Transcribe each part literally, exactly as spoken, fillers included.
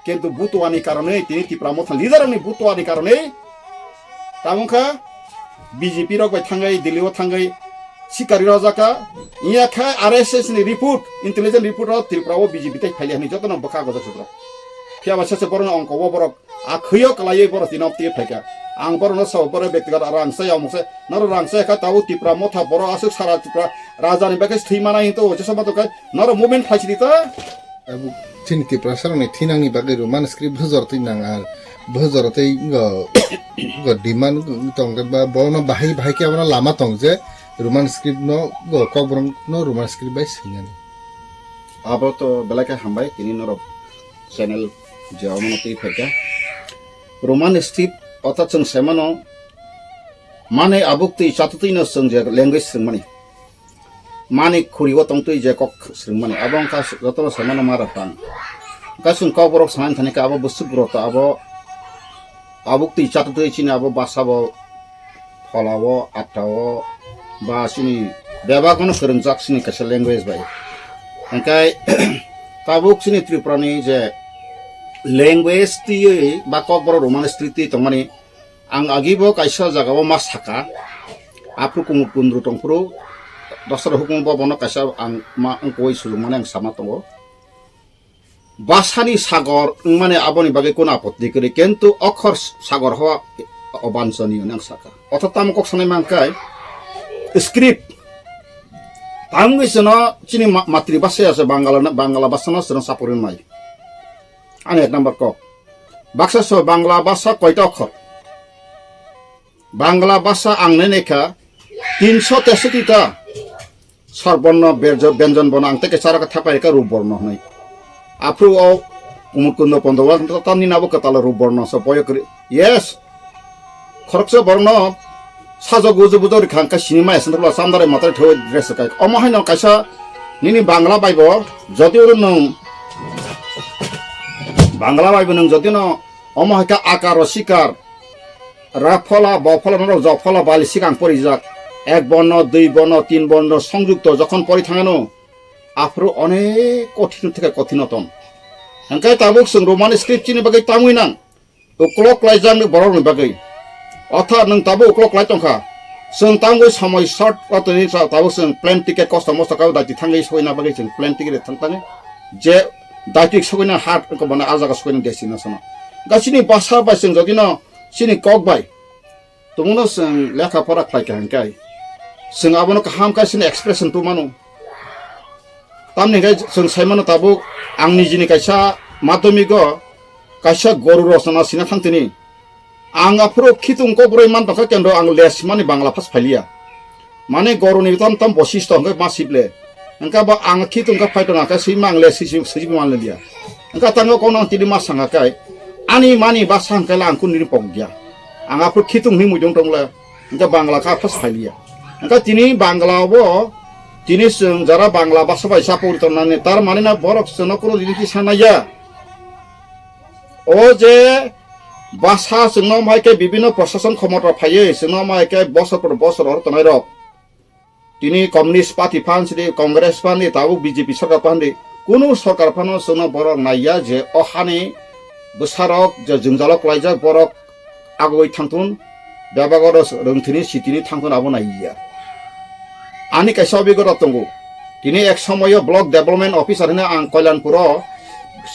Kintu butuani karonwi, tini Tipra Motha leader ni butuani karonwi, tamo kha B J P rok bai thangwi, Delhi o thangwi sikari rojak kha. Iya kha R S S ni report, intelligence report o Tripura o B J P tei phaili hwnwi jotono bwkha gojak sutra. Phiya ba sese borokno ongko o borok a khwiyo kwlaiwi borok tino twi phaikha. Ang borokno sao borok bektigot rang sai amuk sai, noro rang sai kha tabuk Tipra Motha borok aswk sara Tripura raja ni bagwi thwi mana hinto o jesa mato kai noro movement phaisidi ta. Abo chini Tiprasa rokni thinangni bagwi Roman script bwsajor twi nang ar bwsajor tei go go demand tong ba bono bahai bahai khe abono lama tong je Roman script no go kokborok no Roman script bai swinani. Abo to belai khe hambai tini norok channel je omono twi phaikha. Roman script orthat chwng saimano mane abuk twi chatutwi no chwng je language swrwngmani. Mani khuri o tongtwi je kok swrwngmani abo wngkha jotono saimano ma rwphang. Wngkha chwng kokborok sanani thani khe abo bwswk rota abo abuk twi chatutwi chini abo basa bo phola o, atta o, ba chini bebak no swrwngjak chini kaisa language bai. Hingkhe tabuk chini Tripura ni je language twiwi ba kokborok Roman script twi tongmani, ang agi bo kaisa jaga o ma saka, aphuru Kumud Kundru tongphuru, dosra hukumu bo bono kaisa ang ma wngkoi sujukmani ang sama tongo. Basani sagor wngmani aboni bagwi kunu apotti kwrwi, kintu okhor sagor ho obanchoniyo nang saka. Otho tamo kok sanai mangkai script. Tamungwi chwno chini ma-, matri basa ya se Bangala na, Bangala basa no chwno sapori mai. Ani ek number kok. Baksa so Bangla basa koita okhor? Bangla basa ang nene kha tinso tesoti ta. Sar borno berjo-, benjon borno ang teke chara kha thapai kha rup borno hwnwi. Aphuru o Kumud Kundo Pondo wa ta ni nabo kwtal rup borno so boyo kri. Yes. Khoroksa borno sajo guju bujo rikha ang kha sinima esan thubla samdare matai thoi dress kai. Omo haino kaisa nini Bangla bai bo jodi oro nwng Bangla bai bo nwng jodi no omo hai kha akaro sikar ra phola bo phola norok jo phola bali sikang porijak ek borno dui borno tin borno songjukto jokhon pori thangano aphuru onek kothin theke kothin otom. Hingkhe tabuk chwng Roman script chini bagwi tangwi nang uklok klaijak ni borok ni bagwi. Otha nwng tabuk uklok klai tongkha. Chwng tangwi samoi short o tini sa tabuk chwng plane ticket kosto mosto kabo daiti thangwi sogwi na bagwi chwng plane ticket thang thangwi je daiti sogwi na hat ko bana a jaga sogwi na destination o. Ga chini basa bai chwng jodi no chini kok bai tongno chwng lekha pora khlai kha hingkai chwng abono kaham kai chini expression tu mano. Tamni hingke chwng sai mano tabuk ang nijini kaisa madhyamik o kaisa goru rosona sina thang tini. Ang aphuru khitung kok boroi man tongkha kendro ang les mani Bangla phas phailiya. Mane goruni tam tam bosisto hingke ma siple. Hingke ba ang khitung ka phai tongkha sima ang les sisi sisi man liya. Hingke tango kono ang tini ma sanga kai. Ani mani ba sangkai la ang kun nini pok dia. Ang aphuru khitung ni mujung tongla. Hingke Bangla ka phas phailiya. Hingke tini Bangla bo tini chwng jara Bangla basa bai chapuri tongnani tar mani na borok chwngno kuno jini kisa naiya. O je basa chwngno mai khe bibino prosason khomota phaiwi chwngno mai khe bosor por bosor hor tonai rok. Tini Communist Party phan sidi, Congress phan di, tabuk B J P sarkar phan di, kunu sarkar phano chwngno borok naiya je o hani bwsarok je jwngjalo klaijak borok agoi thangthun, bebak oro rwngthini sitini thangthun abo naiya. Ani kaisa obigota tongo. Tini ek somoyo block development officer hino ang Koilanpuro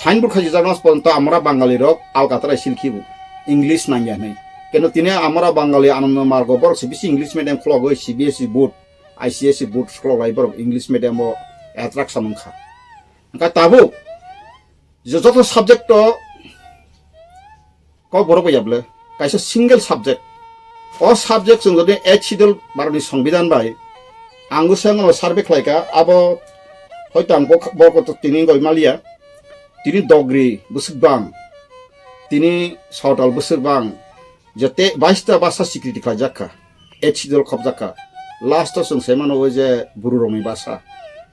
signboard khachijakno porjonto amra Bangali rok alkatrai silkhibu English nangya hinwi. Keno tini amra Bangali Anando Margo borok se bisi English medium khulogwi C B S E board I C S E board school lai borok English medium o attraction wngkha. Hingkha tabuk je joto subject o kok borok bai yable kaisa single subject. O subject chwng jodi eight schedule Bharatni Songbidan bai ang bwskango survey khlaikha, abo hoito ang bok-, bokto tini wngwi maliya. Tini dogri bwswk bang, tini sawtal bwswk bang, je te baista basa sikriti khlaijak kha, eight schedule khopjak kha. Last o chwng sai mano o je buru rokni basa.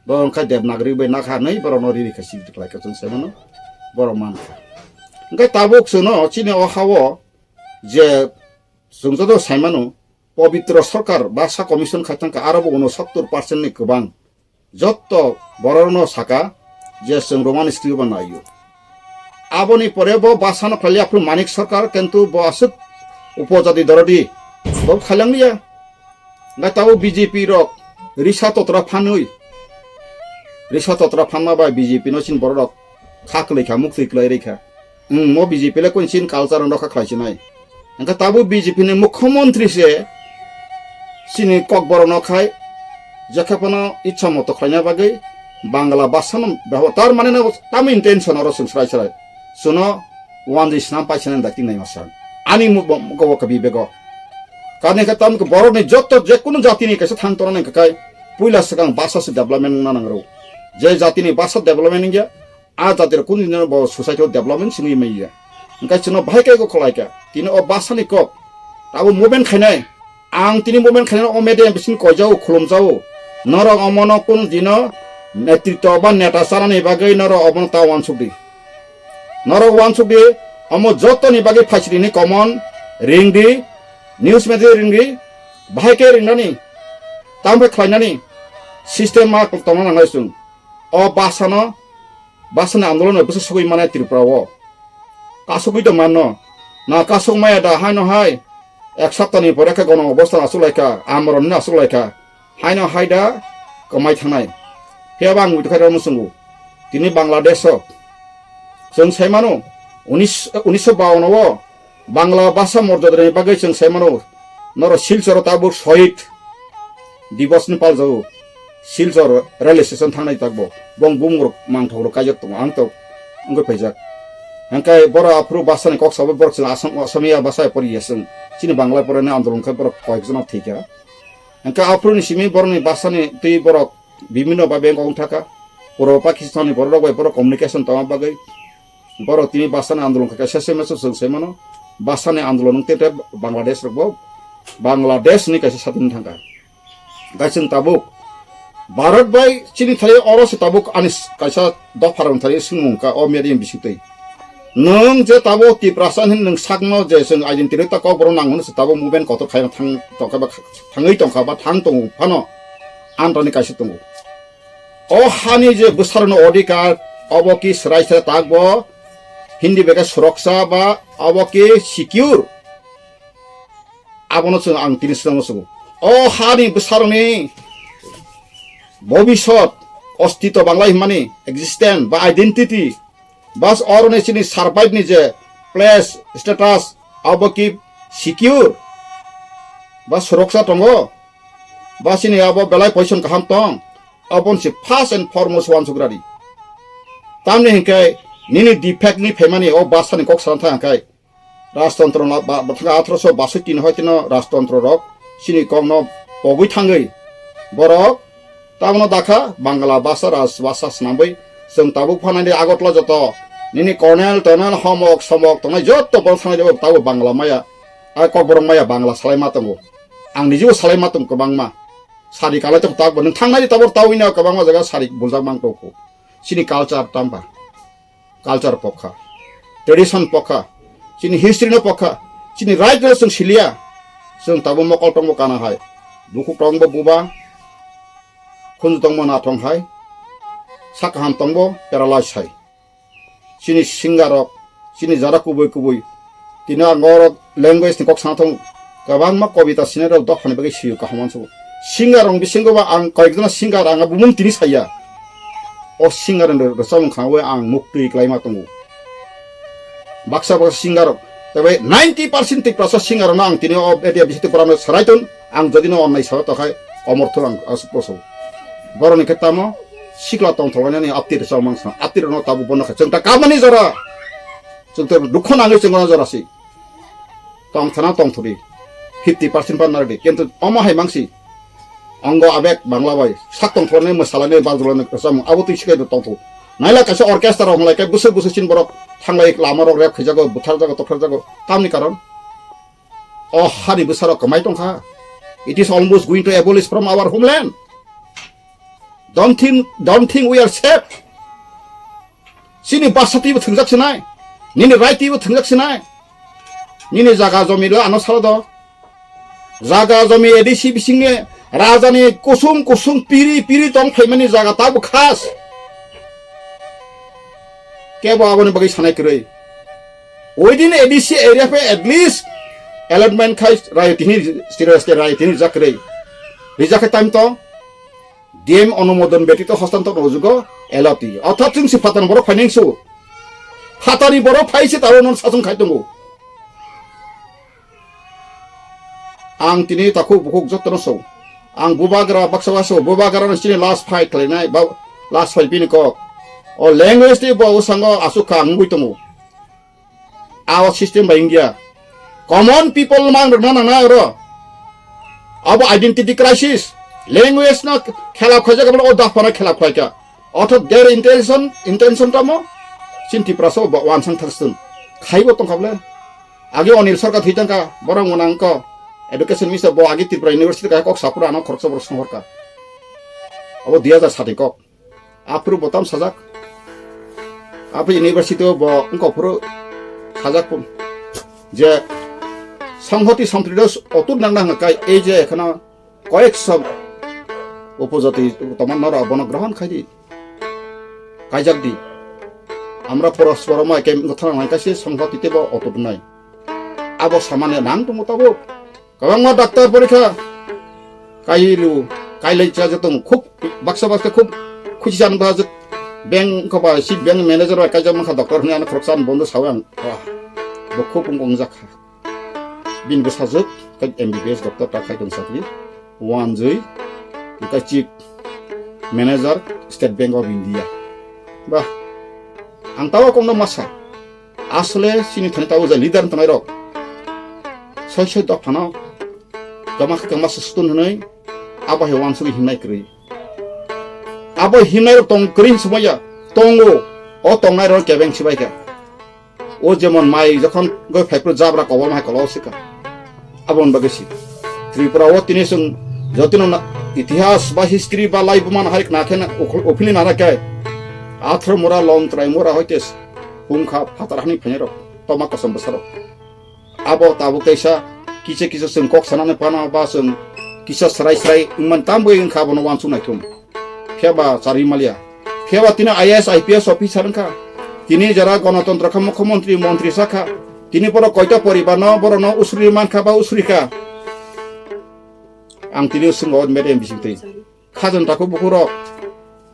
Bo wngkha Devanagari bai nakha hinwi borokno riri kha sikriti khlai kha chwng sai mano. Borok man kha. Hingkhe tabuk chwngno chini o ha-o je chwng joto sai mano, Pobitro Sarkar basa commission khai thang kha, aro bo unosottor percent ni kwbang. Jotto borokno saka je chwng Roman script bo naio. Aboni pore bo basa no khlaiya phuru Manik Sarkar, kintu bo aswk upojati dorodi bo khailangya. Hwnkhe tabuk B J P rok risa totra phanwi, risa totra phanma bai B J P no chini borok rok kha kwlwi kha, muktwi kwlai rwi kha. Wng, mo B J P le koi chini culture no rokha khlai sinai. Hwnkhe tabuk B J P ni mukhyamantri se chini kokborok no khai, jekhe phano ichha moto khlaina bagwi Bangla basa no bebo-, tar mane no tamo intention oro chwng srai srai. Chwngno wanjwi swnam paisa nang dakti nai masa. Ani mu-, bo-, mugo bo kabi bego. Karni khe tamo khe borokni jotto je kunu jatini kaisa thang tongna nang khe kai puila swkang basa se development wngna nang rw. Je jatini basa development wngya, a jati rok kunu dino bo society o development simi maya. Hwnkhe chwngno bahai khe go kholai kha. Tini o basa ni kok. Abo movement khainai. Ang tini movement khainai o media bising koijao, khulumjao. Norok omono kunu dino netritwa ba neta chanani bagwi norok omono ta wansuk di. Norok wansuk di, omo joto ni bagwi phaisiri ni common ring di, news media ring di, bahai khe ringnani, tamo khe khlainani system ma tongna nangnai chwng. O basa no, basa ni andolon no bwsa sugwi mane Tripura o. Kasugwi tong manno. Na kasuk maya da haino hai. Ek sapta ni pore khe gono obostha asuk lai kha, amoroni asuk lai kha. Haino hai da kwmai thangnai. Phiya ba ang muitu khairokno swngo. Tini Bangladesh o chwng sai mano, unis, unisho bawan o Bangla basa morjadani bagwi chwng sai mano. Noro Silchoro tabuk Shohid Dibos ni paljago. Silchor railway station thangnai takbo. Bong bumung rok mangthok rok kaijak tongo. Ang tok wngwi phaijak. Hwnkhe boro aphuru basa ni kok sabo borok chwng Asam, Asamiya basa poriya chwng. Chini Bangla porani andolon khe borok koyek jona thwikha. Hwnkhe aphuru ni simi borok ni basa ni twi borok bibhinno ba bank wng thaka. Puro Pakistan ni borok rok bai borok communication tongma bagwi borok tini basa ni andolon khe kaisa se masa chwng sai mano. Basa ni andolon wng tete Bangladesh rok bo Bangladesh ni kaisa satin thangkha. Hwnkhe chwng tabuk Bharat bai chini thai oro se tabuk ani s-, kaisa dopha rok thai swngmung kha o media bising twi. Nwng je tabuk Tiprasa hin nwng sakno je chwng identity ta kok borok nango se tabuk movement kotor khaina thang tongkha ba thangwi tongkha ba thang tongo phano amtani kaisa tongo. O hani je bwsarokni odhikar obo ki swrai swrai tak bo Hindi bai khe suroksa ba obo ki secure. Abono chwng ang tini swngno swgo. O hani bwsarokni bobisot, ostito Bangla himani existence ba identity, bas oroni chini survive ni je place, status, abo ki secure ba suroksa tongo, ba chini abo belai position kaham tong, abon si first and foremost wansuk radi. Tamni hinkhe nini defect ni phaimani o basa ni kok sana thang khai. Rajtontro no ba, ba, athroso basoi tin hoi tino rajtontro rok chini kok no pogwi thangwi borok tamono dakha Bangla basa raj basa swnamwi chwng tabuk phanani Agartala joto nini colonel tonel homok somok tongnai joto borok thangwi tabuk Bangla maya a kokborok maya Bangla salai ma tongo. Ang nijibo salai ma tongo kwbangma sari kalai tong tabuk nwng thangnai tabuk tabuk ino kwbangma jaga sari buljak mang tongkho chini culture tamba. Culture pokha, tradition pokha, chini history no pokha, chini right no chwng siliya, chwng tabuk mokol tongbo kana hai, bukhuk tongbo buba, khunju tongbo nathong hai, sak kaham tongbo paralyze hai. Chini singer rok, chini jara kubui kubui, tini ang oro language ni kok sana thung. Kwbangma kobita sinai rok dophani bagwi sio kaham uansukgo. Singer rok bisingo ba ang koyekjona singer ang bumung tini saya. O singer ni rwchapmung khnaui ang muktwi klaima tongo. Baksa baksa singer rok tei ninety percent Tiprasa singer rokno ang tini o area bising Tripura no sarai ton ang jodi no onnai sao tokhai komor thung ang asuk poso. Borok ni khe tamo sikla tongthok lainani apti rwchapmung sa apti rokno tabuk bono khe chwng ta kamani jora. Chwng to dukho nangwi chwng bono jora si. Tong thana tong thudi. Fifty percent pan nardi. Kintu omo hai mangsi. Ongo abek Bangla bai. Sak tong thorne mwsalane bajulane kasam. Abo twi sikai tong thu. Naila kaisa orchestra rok lai kai busuk busuk chin borok. Thanglai lama rok rep khijago, buthar jago, tokthar jago. Tamni karon. O hani bwsarok kwmai tongkha. It is almost going to abolish from our homeland. Don't think, don't think we are safe. Chini basa twibo thwngjak sinai, nini right twibo thwngjak sinai, nini jaga jomi lo ano salo do. Jaga jomi A D C bisingni rajani kusung kusung piri piri tong phaimani jaga tabo khas. Kebo aboni bagwi sanai kwrwi. Within A D C area phe at least allotment khai rai tini, state rai tini rijak kwrwi. Rijak khe time to D M onumodon betito hostantor no jugo allot. Orthat chwng si phatani borok phainai su. Phatani borok phai se taro non sasong khai tongo. Ang tini takhuk bukhuk jotono song. Ang bubagra baksa baksa bubagra no chini last fight khlainai ba last fight bini kok. O language tei bo usango asuk kha ang wngwi tongo. Aw system bai wngya. Common people mang rwna nangna oro. Abo identity crisis. Language no khela khaijak abo o daphana khela khlaika. Ortho their intention, intention tamo? Chin Tiprasa bo wansang tharsung. Khaibo tongkha bole. Age Onil Sarkar thwi tangka, borok mwnang ko. Education minister bo age Tripura University ka kok sapura ano khoroksa borok songhorka. Abo dui hajar sati kok. Aphuru bo tam sajak. Aphuru university o bo wngkok phuru sajak pun. Je Songhoti Somprida otur nang nang kai ei je ekhano koyekso upojati tongma norok bono grohon khai di. Kaijak di. Amra porosporo mai ke thang nai kaise Songhoti tebo otur nai. Abo samane nang tongo tabuk. Kwbangma doctor porikha kailu, kailai cha jotong khub baksa baksa khub khuchi chan ba jot bank ko ba si bank manager bai kaijak mankha doctor hwnwi ano khoroksa bondo sawi ang. Wah, bo khub wng wngjak kha. Bini bwsajwk khe M B B S doctor ta khai tong sakli. Wanjwi khe chief manager State Bank of India. Bah, ang tawa kongno masa. Asole chini thani tawa ja leader tongnai rok. Soi soi dophano kama kama se sutun hwnwi abo hai wansugwi himnai kwrwi. Abo himnai rok tong kwrwi hinwi sumaya tongo. O tongnai rok kebeng sibai kha. O jemon mai jokhon goi phaiphru jabra kobol mai kolo sika. Abon bagwi si. Tripura o tini chwng jotino na itihas ba history ba lai buma na hai na khe na ukhul-, uphili na khe. Athro mura long trai mura hoite s-, hung kha phatar hani phai rok. Toma kosom bwsarok. Abo tabuk teisa kisa kisa chwng kok sanani pano ba chwng kisa srai srai wngman tambwi wngkha abono wansuk naithum. Phiya ba chari maliya. Phiya ba tini I A S, I P S officer wngkha. Tini jara Ganatantro kha, mukhyamantri, mantri sakha. Tini borok koita poribar no, borok no usuri mankha ba usuri kha. Ang tini swngwi mede bising twi. Khajan takhuk bukhuk rok.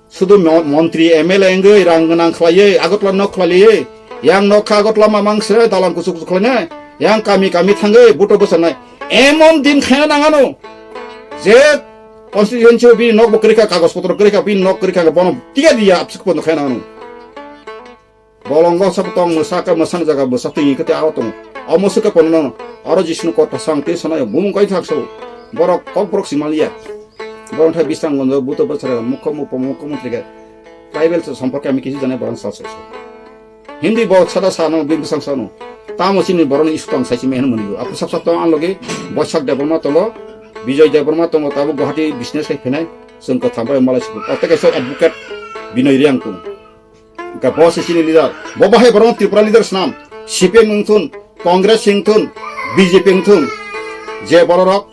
Sudu mo-, montri, M L A wngwi rang gwnang khlaiwi, Agartala nok khlaiwi. Yang nok kha Agartala mamang sre dalan kuchuk kuchuk khlainai. Yang kami kami thangwi buto bwsanai. Emon din khaina nangano. Je constituency o bini nok bo kwrwi kha, kagoj potro kwrwi kha, bini nok kwrwi kha, bono tiga diya absuk pono khaina nangano. Bolongo sabo tong mwsa khe mwsani jaga mwsa twi khe tei aro tongo. Omo swkhe pono no oro Jisnu kotha sang tei sana bumung kai thak sabo. Borok kok borok si maliya. Borok thai bisang gonjo buto bwsara mukho mukho mukho mukho mukho mukho mukho mukho. Tribal se somporke ami kisi jane borok sa sa sa. Hindi bo sada sa no bini bwsang sa no. Tamo chini borok ni issue tong sai si mehn muni go. Apu sab sab tong ang logi Boisak Debbarma tongo. Bijoy Debbarma tongo tabo Guwahati business khai phenai. Chwng kwtham bai malai sukut. Ote kaisa advocate Binoy Reang tongo. Hingke bo se chini leader. Bo bahai borok Tripura leader swnam. C P M wngthun, Congress wngthun, B J P wngthun. Je bororok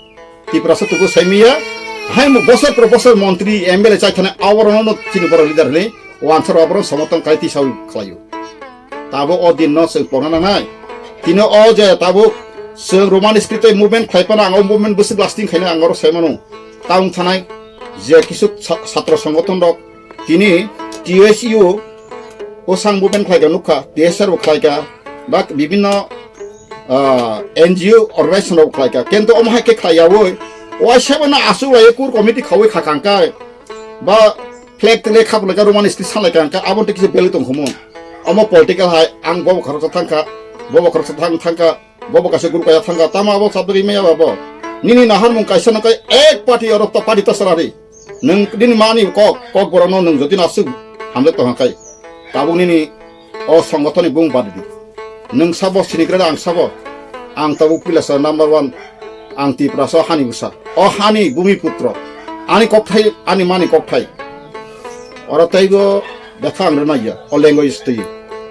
Tiprasa tubu saimiya, hai mo bosor pro bosor montri, M L A chai thani aborok no chini borok leader hwnwi wansaro aborok somorthon kai tisa khlaio. Tabo o din no chwng pokna nangnai. Tini o je tabuk chwng Roman script tei movement khlai phano ang o movement bwswk lasting khaina ang oro sai mano. Ta wng thanai je kisu sa-, satro songothon rok tini T S U o sang movement khlai ka nukha, T S R bo khlai ka, ba bibinno, ah, N G O organization rok khlai ka. Kento omo hai khe khlai yaui, waisa bono aswk lai core committee khaui kha kang kai, ba flag tele khap lai ka Roman script sanlai kang ka, abo tei kisa belai tong khumo. Omo political hai, ang bobo khoroksa thang kha, bobo khoroksa thang, thang kha, bobo kaisa group kaya thang kha, tamo abo sabdagwi maya ba bo. Nini naharmung kaisa no kai ek party oro ta party ta sarari. Nwng nini mani kok, kok borokno nwng jodi nasuk hamle tong kha kai. Tabuk nini o songothoni bung badi di. Nwng sabo sinikreda ang sabo. Ang tabuk pilasa number one. Ang Tiprasa hani bwsa. O hani bumi putro. Ani kokthai, ani mani kokthai. Oro teibo dekha ang rwnai ya. O language twi.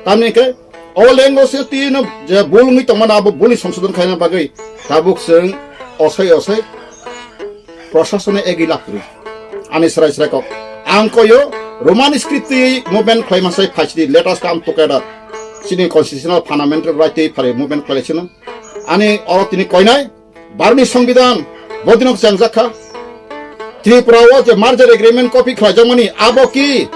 Tamni khe o language twi no je bul wngwi tongmani abo bulni songsodon khaina bagwi tabuk chwng osai osai Prasasone egi lakrwi. Ani srai srai kok. Ang koyo, Roman script twi movement khlai masai phaisidi, let us come together. Chini constitutional fundamental right twi phari movement khlai sino. Ani oro tini koinai, Bharoni Songbidan, bodinok chengjakha. Tripura o je merger agreement copy khlaijakmani, abo ki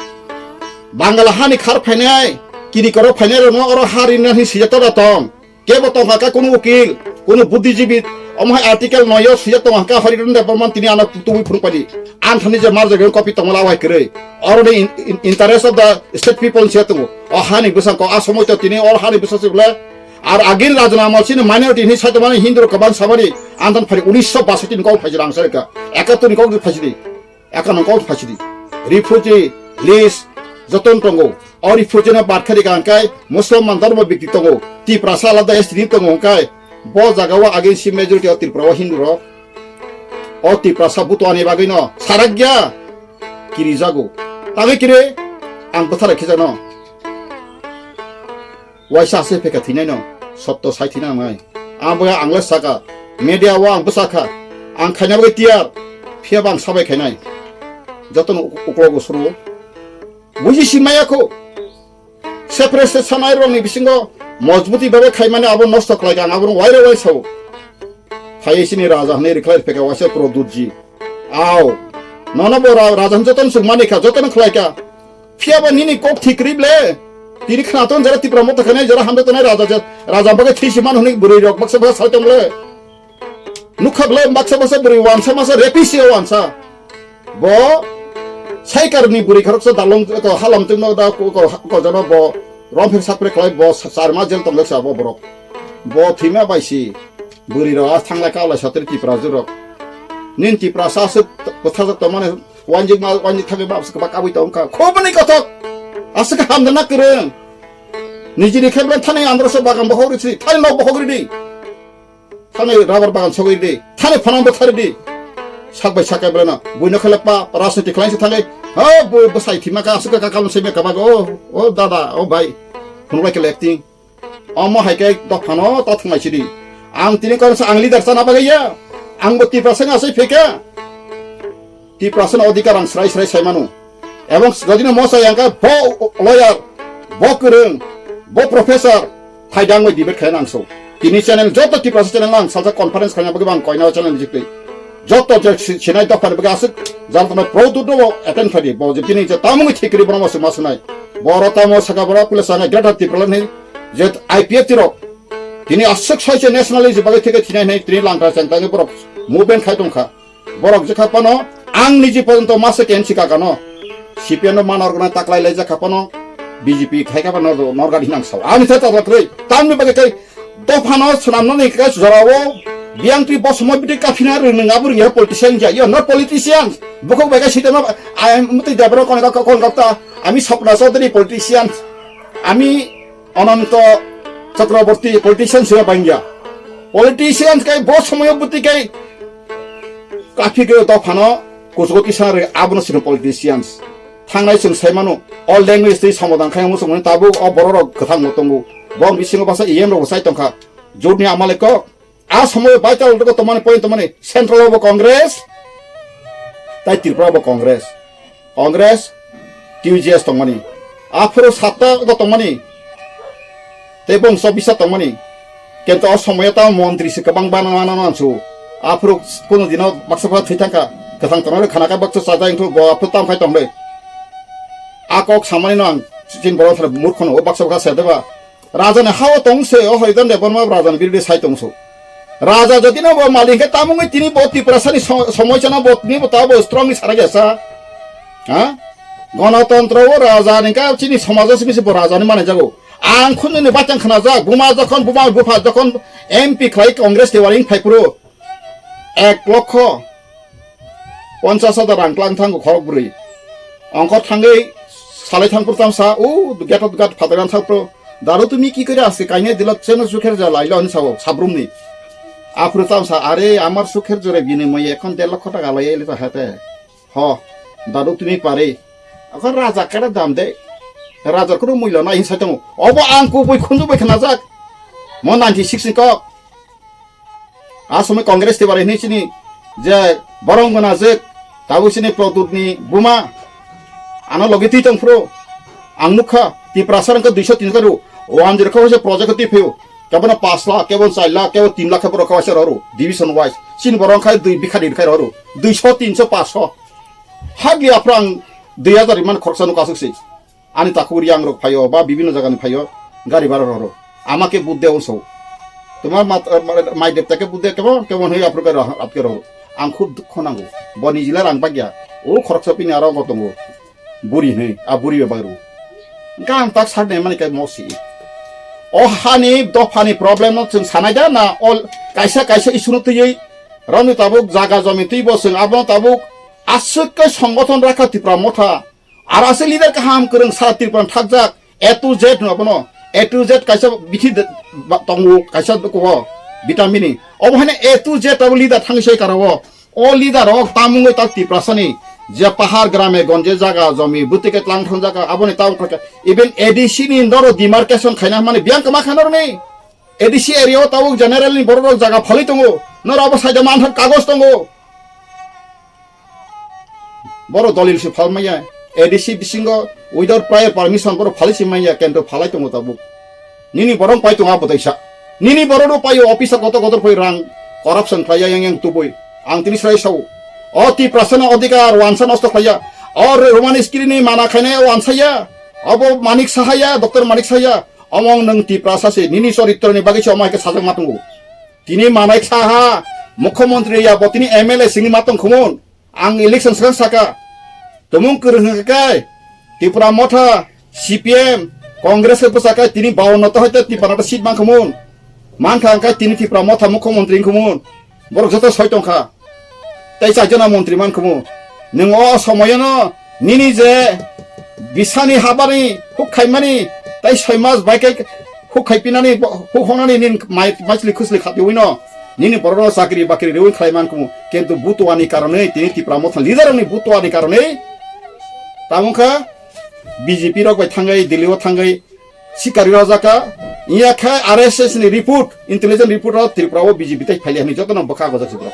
Bangala hani khar phainai, kiri koro phainai rokno oro ha rinani sijak tong. Kebo tongkha kha kunu ukil, kunu buddhijibi, omo hai article noyo sijak tongkha kha Hariran Debbarman tini ano tubui phunuk paidi. Ang thani je merger agreement copy tongmala wai kwrwi. Oro ni in, in, interest of the state people se tongo. O hani bwsang ko a somoi to tini or hani bwsang se bole. Ar agin rajna amal sini minority ni side mani Hindu rok kwbang sabani. Ang thani phari unisho basati ni kok phaji rang sarika. Ekattu ni kok phaji di. Eka nang kok phaisidi. Refugee list joton tongo. O refugee no bad khari ka hwnkhe Musulman dhormo bikti tongo. Tiprasa alada S T ni tongo hwnkhe bo jaga o against majority o Tripura o Hindu rok. O Tiprasa buto ani bagwi no sarakya kirijago. Tangwi kiri ang bwtharai khijano. Waisa ase pheka thinai no, sotto sai thina nai. Ang boya ang le saka, media o ang bwsakha, ang khaina bagwi tiyar, phiya bang sabai khainai. Jotono uk-, uklogo suru. Buji si maya kho. Separate se sanai rokni bisingo mojbuti babe khaimani abo nosto khlai kha, ang abo waira wai sao. Phai sini raja hwnwi rikhlai pheka waisa Produtji. Ao. Nono bo ra-, raja hwn jotono swngmani kha, jotono khlai kha. Phiya ba nini kok thik ri ble. Tini khna ton jara Tipra motha khanai jara hamda tonai raja je, raja bagwi thwi si man hwnwi bwrwi rok baksa baksa sai tong ble. Nukha ble baksa baksa bwrwi wansa masa repi si wansa. Bo saikar ni bwrwi kharok sa dalong ko halam tungno da ko, ko, ko jano bo romphir sapre khlai bo sa-, sarma jel tong leksa bo borok. Bo thima bai si bwrwi rok a thanglai ka lai satri Tipra jurok. Nin Tipra sa suk bwthajak tong mane wanjik ma wanjik thangwi ba bwswk ba kabui tong kha. Khoboni kothok. Aswk hamda na kwrwng. Nijini kheblen thani andro se bagan bokhok risi, thani nok bokhok ridi. Thani rubber bagan sogwi ridi, thani phanang bwthar ridi. Sak bai sak keblen no, buino khele pa, rajniti khlai se thangwi. Ha, bu bwsai thima ka, aswk ka kalon se me ka bago. O, o dada, o bhai. Phunuk lai kele acting. Omo hai khe dophano ta thwnglai sidi. Ang tini karon sa ang leader chana bagwi ya. Ang bo Tiprasa ni asai pheka. Tiprasa ni odhikar ang srai srai sai mano. Ebong jodi no mosa yang khe bo lawyer, bo kwrwng, bo professor, hai dang bai debate khai nang so. Tini channel joto Tiprasa channel ang salsa conference khaina bagwi bang koina channel jikti. Joto je si-, sinai dopha ni bagwi aswk jal tongmani Produt no attend khlai di. Bo je bini je tamungni thikri bono ma swma swnai. Boro tamo saka boro pule sanga Greater Tipraland ni je I P F T rok. Tini aswk soise nationalist bagwi thikri thinai hinai tini langkra chang tangwi borok movement khai tongkha. Borok jekha phano ang niji porjonto masa K M C kaka no. C P M no manor gana taklai lai jekha phano B J P khai kha phano norgadi hinang sao. Ani thai taklai kwrwi. Tamni bagwi tei Dophano swnamnani khe jorao biyang twi bo somoy bwtwi kaphina rwngnung abo rwngya politician ya. You are not politicians. Bukhuk bai khe sitama, I am Mutwi Debra kono kok kono kok ta. Ami Swapna Chaudhary politicians. Ami Ananto Chakraborty politicians ya bangya. Politicians kai bo somoy bwtwi kai kaphi khe dophano kuchugo kisa rw abono sino politicians. Thangnai chwng sai mano, o language twi somodan khai wng chwngmani tabuk o borok rok kwthang bo tongo. Bong bisingo basa E M rok bo chai tongkha. Jotni amale kok. A somoyo vital rok tongmani point tongmani central o bo Congress. Tai Tripura bo Congress. Congress, T U J S tongmani. Aphuru satta go tongmani. Tei bong chobisa tongmani. Kento o somoyo tamo montri se kwbang bana mano nansu. Aphuru kono dino baksa baksa thwi thangkha. Kwthang tongnai khana khe baksa chajak wngkhe bo aphuru tam khai tongnai. A kok samani no ang chini borok thani murkhono o baksa baksa sedeba. Raja ni hao tong se o Haridan Debbarma raja ni birdi sai tong so. Raja jodi no bo malik khe tamungwi tini bo Tiprasa ni so-, somoy chana bo tini bo ta bo strong ni sara gesa. Ha? Gonotontro o raja ni ka chini somajo simi se bo raja ni mane jago. Ang khunjwini bachang khnajak, buma jokhon, buma bupha jokhon M P khlai Congress ni waring phai phuru ek lokho ponchas hajar rang tlang thango khorok bwrwi. Ongkho thangwi salai thang phuru tamsa, o gate of God phatar thang phuru, "Daru, tumi ki kore aske kaine dilot cheno sukher ja lailo?" hinwi sao sabrumni. Aphuru tamsa, "Are, amar sukher jore binimoye ekhon der lokho taka loi ele to hete." Ho, dadu tumi pare. Akho raja kare dam de. Raja kunu muilo nai hinwi sai tongo. Obo ang kubui khunju bai khnajak. Mo ninety six ni kok. A somoi Congress te bare hinwi chini je borong gana je tabuk chini Produt ni buma. Ano logi twi tong phuru. Ang nukha, Tiprasa rang khe duiso tinso khe ru. One zero khe waisa project khe twi phaio. Kebono pash lakh, kebono char lakh, kebo tin lakh khe borok khe waisa rw ru. Division wise. Chini borok khai dui bikha din khai rw ru. Duiso, tinso, pash. Hardly aphuru ang dui hazar iman khoroksa nuk aswk se. Ani takhuk yang rok phaio, ba bibinno jaga ni phaio, gari bara rw ru. Ama khe budde onso. Tuma mat-, mai depta khe budde kebo, kebo hoi aphuru khe rw, at khe rw ru. Ang khub dukho nango. Bo nijila rang bagya. O khoroksa pini aro go tongo. Buri hwnwi, a buri bai bagwi rw. Hwnkhe ang tak saknai mani khe mo si. O hani dophani problem no chwng sanai da na, o kaisa kaisa issue no twiwi romni tabuk jaga jomi twibo chwng abono tabuk aswk khe songothon rakha Tipra Motha. Aro aswk leader kaham kwrwng sa Tripura thakjak A to Z hwnwi abono. A to Z kaisa bithi de-, ba-, tongo kaisa dukuo vitamin ni. Obo haino A to Z abo leader thangwi sai kara o. O leader rok tamungwi tak Tiprasani je pahar grame gonje jaga jomi bwtwi khe tlang thang jaga aboni tabuk khe even A D C ni noro demarcation khaina mani biyang kwma kha norni. A D C area o tabuk general ni borok rok jaga phalwi tongo. Noro abo saida manthak kagoj tongo. Boro dolil se phal maya. A D C bisingo without prior permission boro phalwi se maya kento phalai tongo tabuk. Nini borok pai tongo abo taisa. Nini borok no paio officer kotor kotor poi rang corruption khlaiya yang yang tubui. Ang tini srai sao. O Tiprasa no odhikar wansa nosto khlaiya. O Roman Screen ni mana khainai o wansaya. Obo Manik Sahaya, Doctor Manik Sahaya. Omong nwng Tiprasa se nini choritro ni bagwi se omo hai khe sajak ma tongo. Tini manai kha ha, mukhyamantri ya bo tini M L A singwi ma tong khumun. Ang election swkang saka. Tumung kwrwng hwnkhe kai, Tipra Motha, C P M, Congress khe bwsakhe tini bawanno to hoite Tipra Motha seat man khumun. Man kha hwnkhe tini Tipra Motha mukhyamantri wng khumun. Borok joto soi tong kha. Tei chaijona montri man khumu. Nwng o somoyono nini je bisani habani huk khaimani tei soi mas bai khe huk khaipinani bo-, huk hongnani nin mai-, maisli khusli khapiwi no nini borokno chakri bakri riwi khlai man khumu. Kintu butuani karonwi tini Tipra Motha leader rokni butuani karonwi tamo kha B J P rok bai thangwi Delhi o thangwi sikari rojaka, iya khe R S S ni report, intelligence report o Tripura o B J P tei phaili hwnwi jotono bwkha gojak se borok.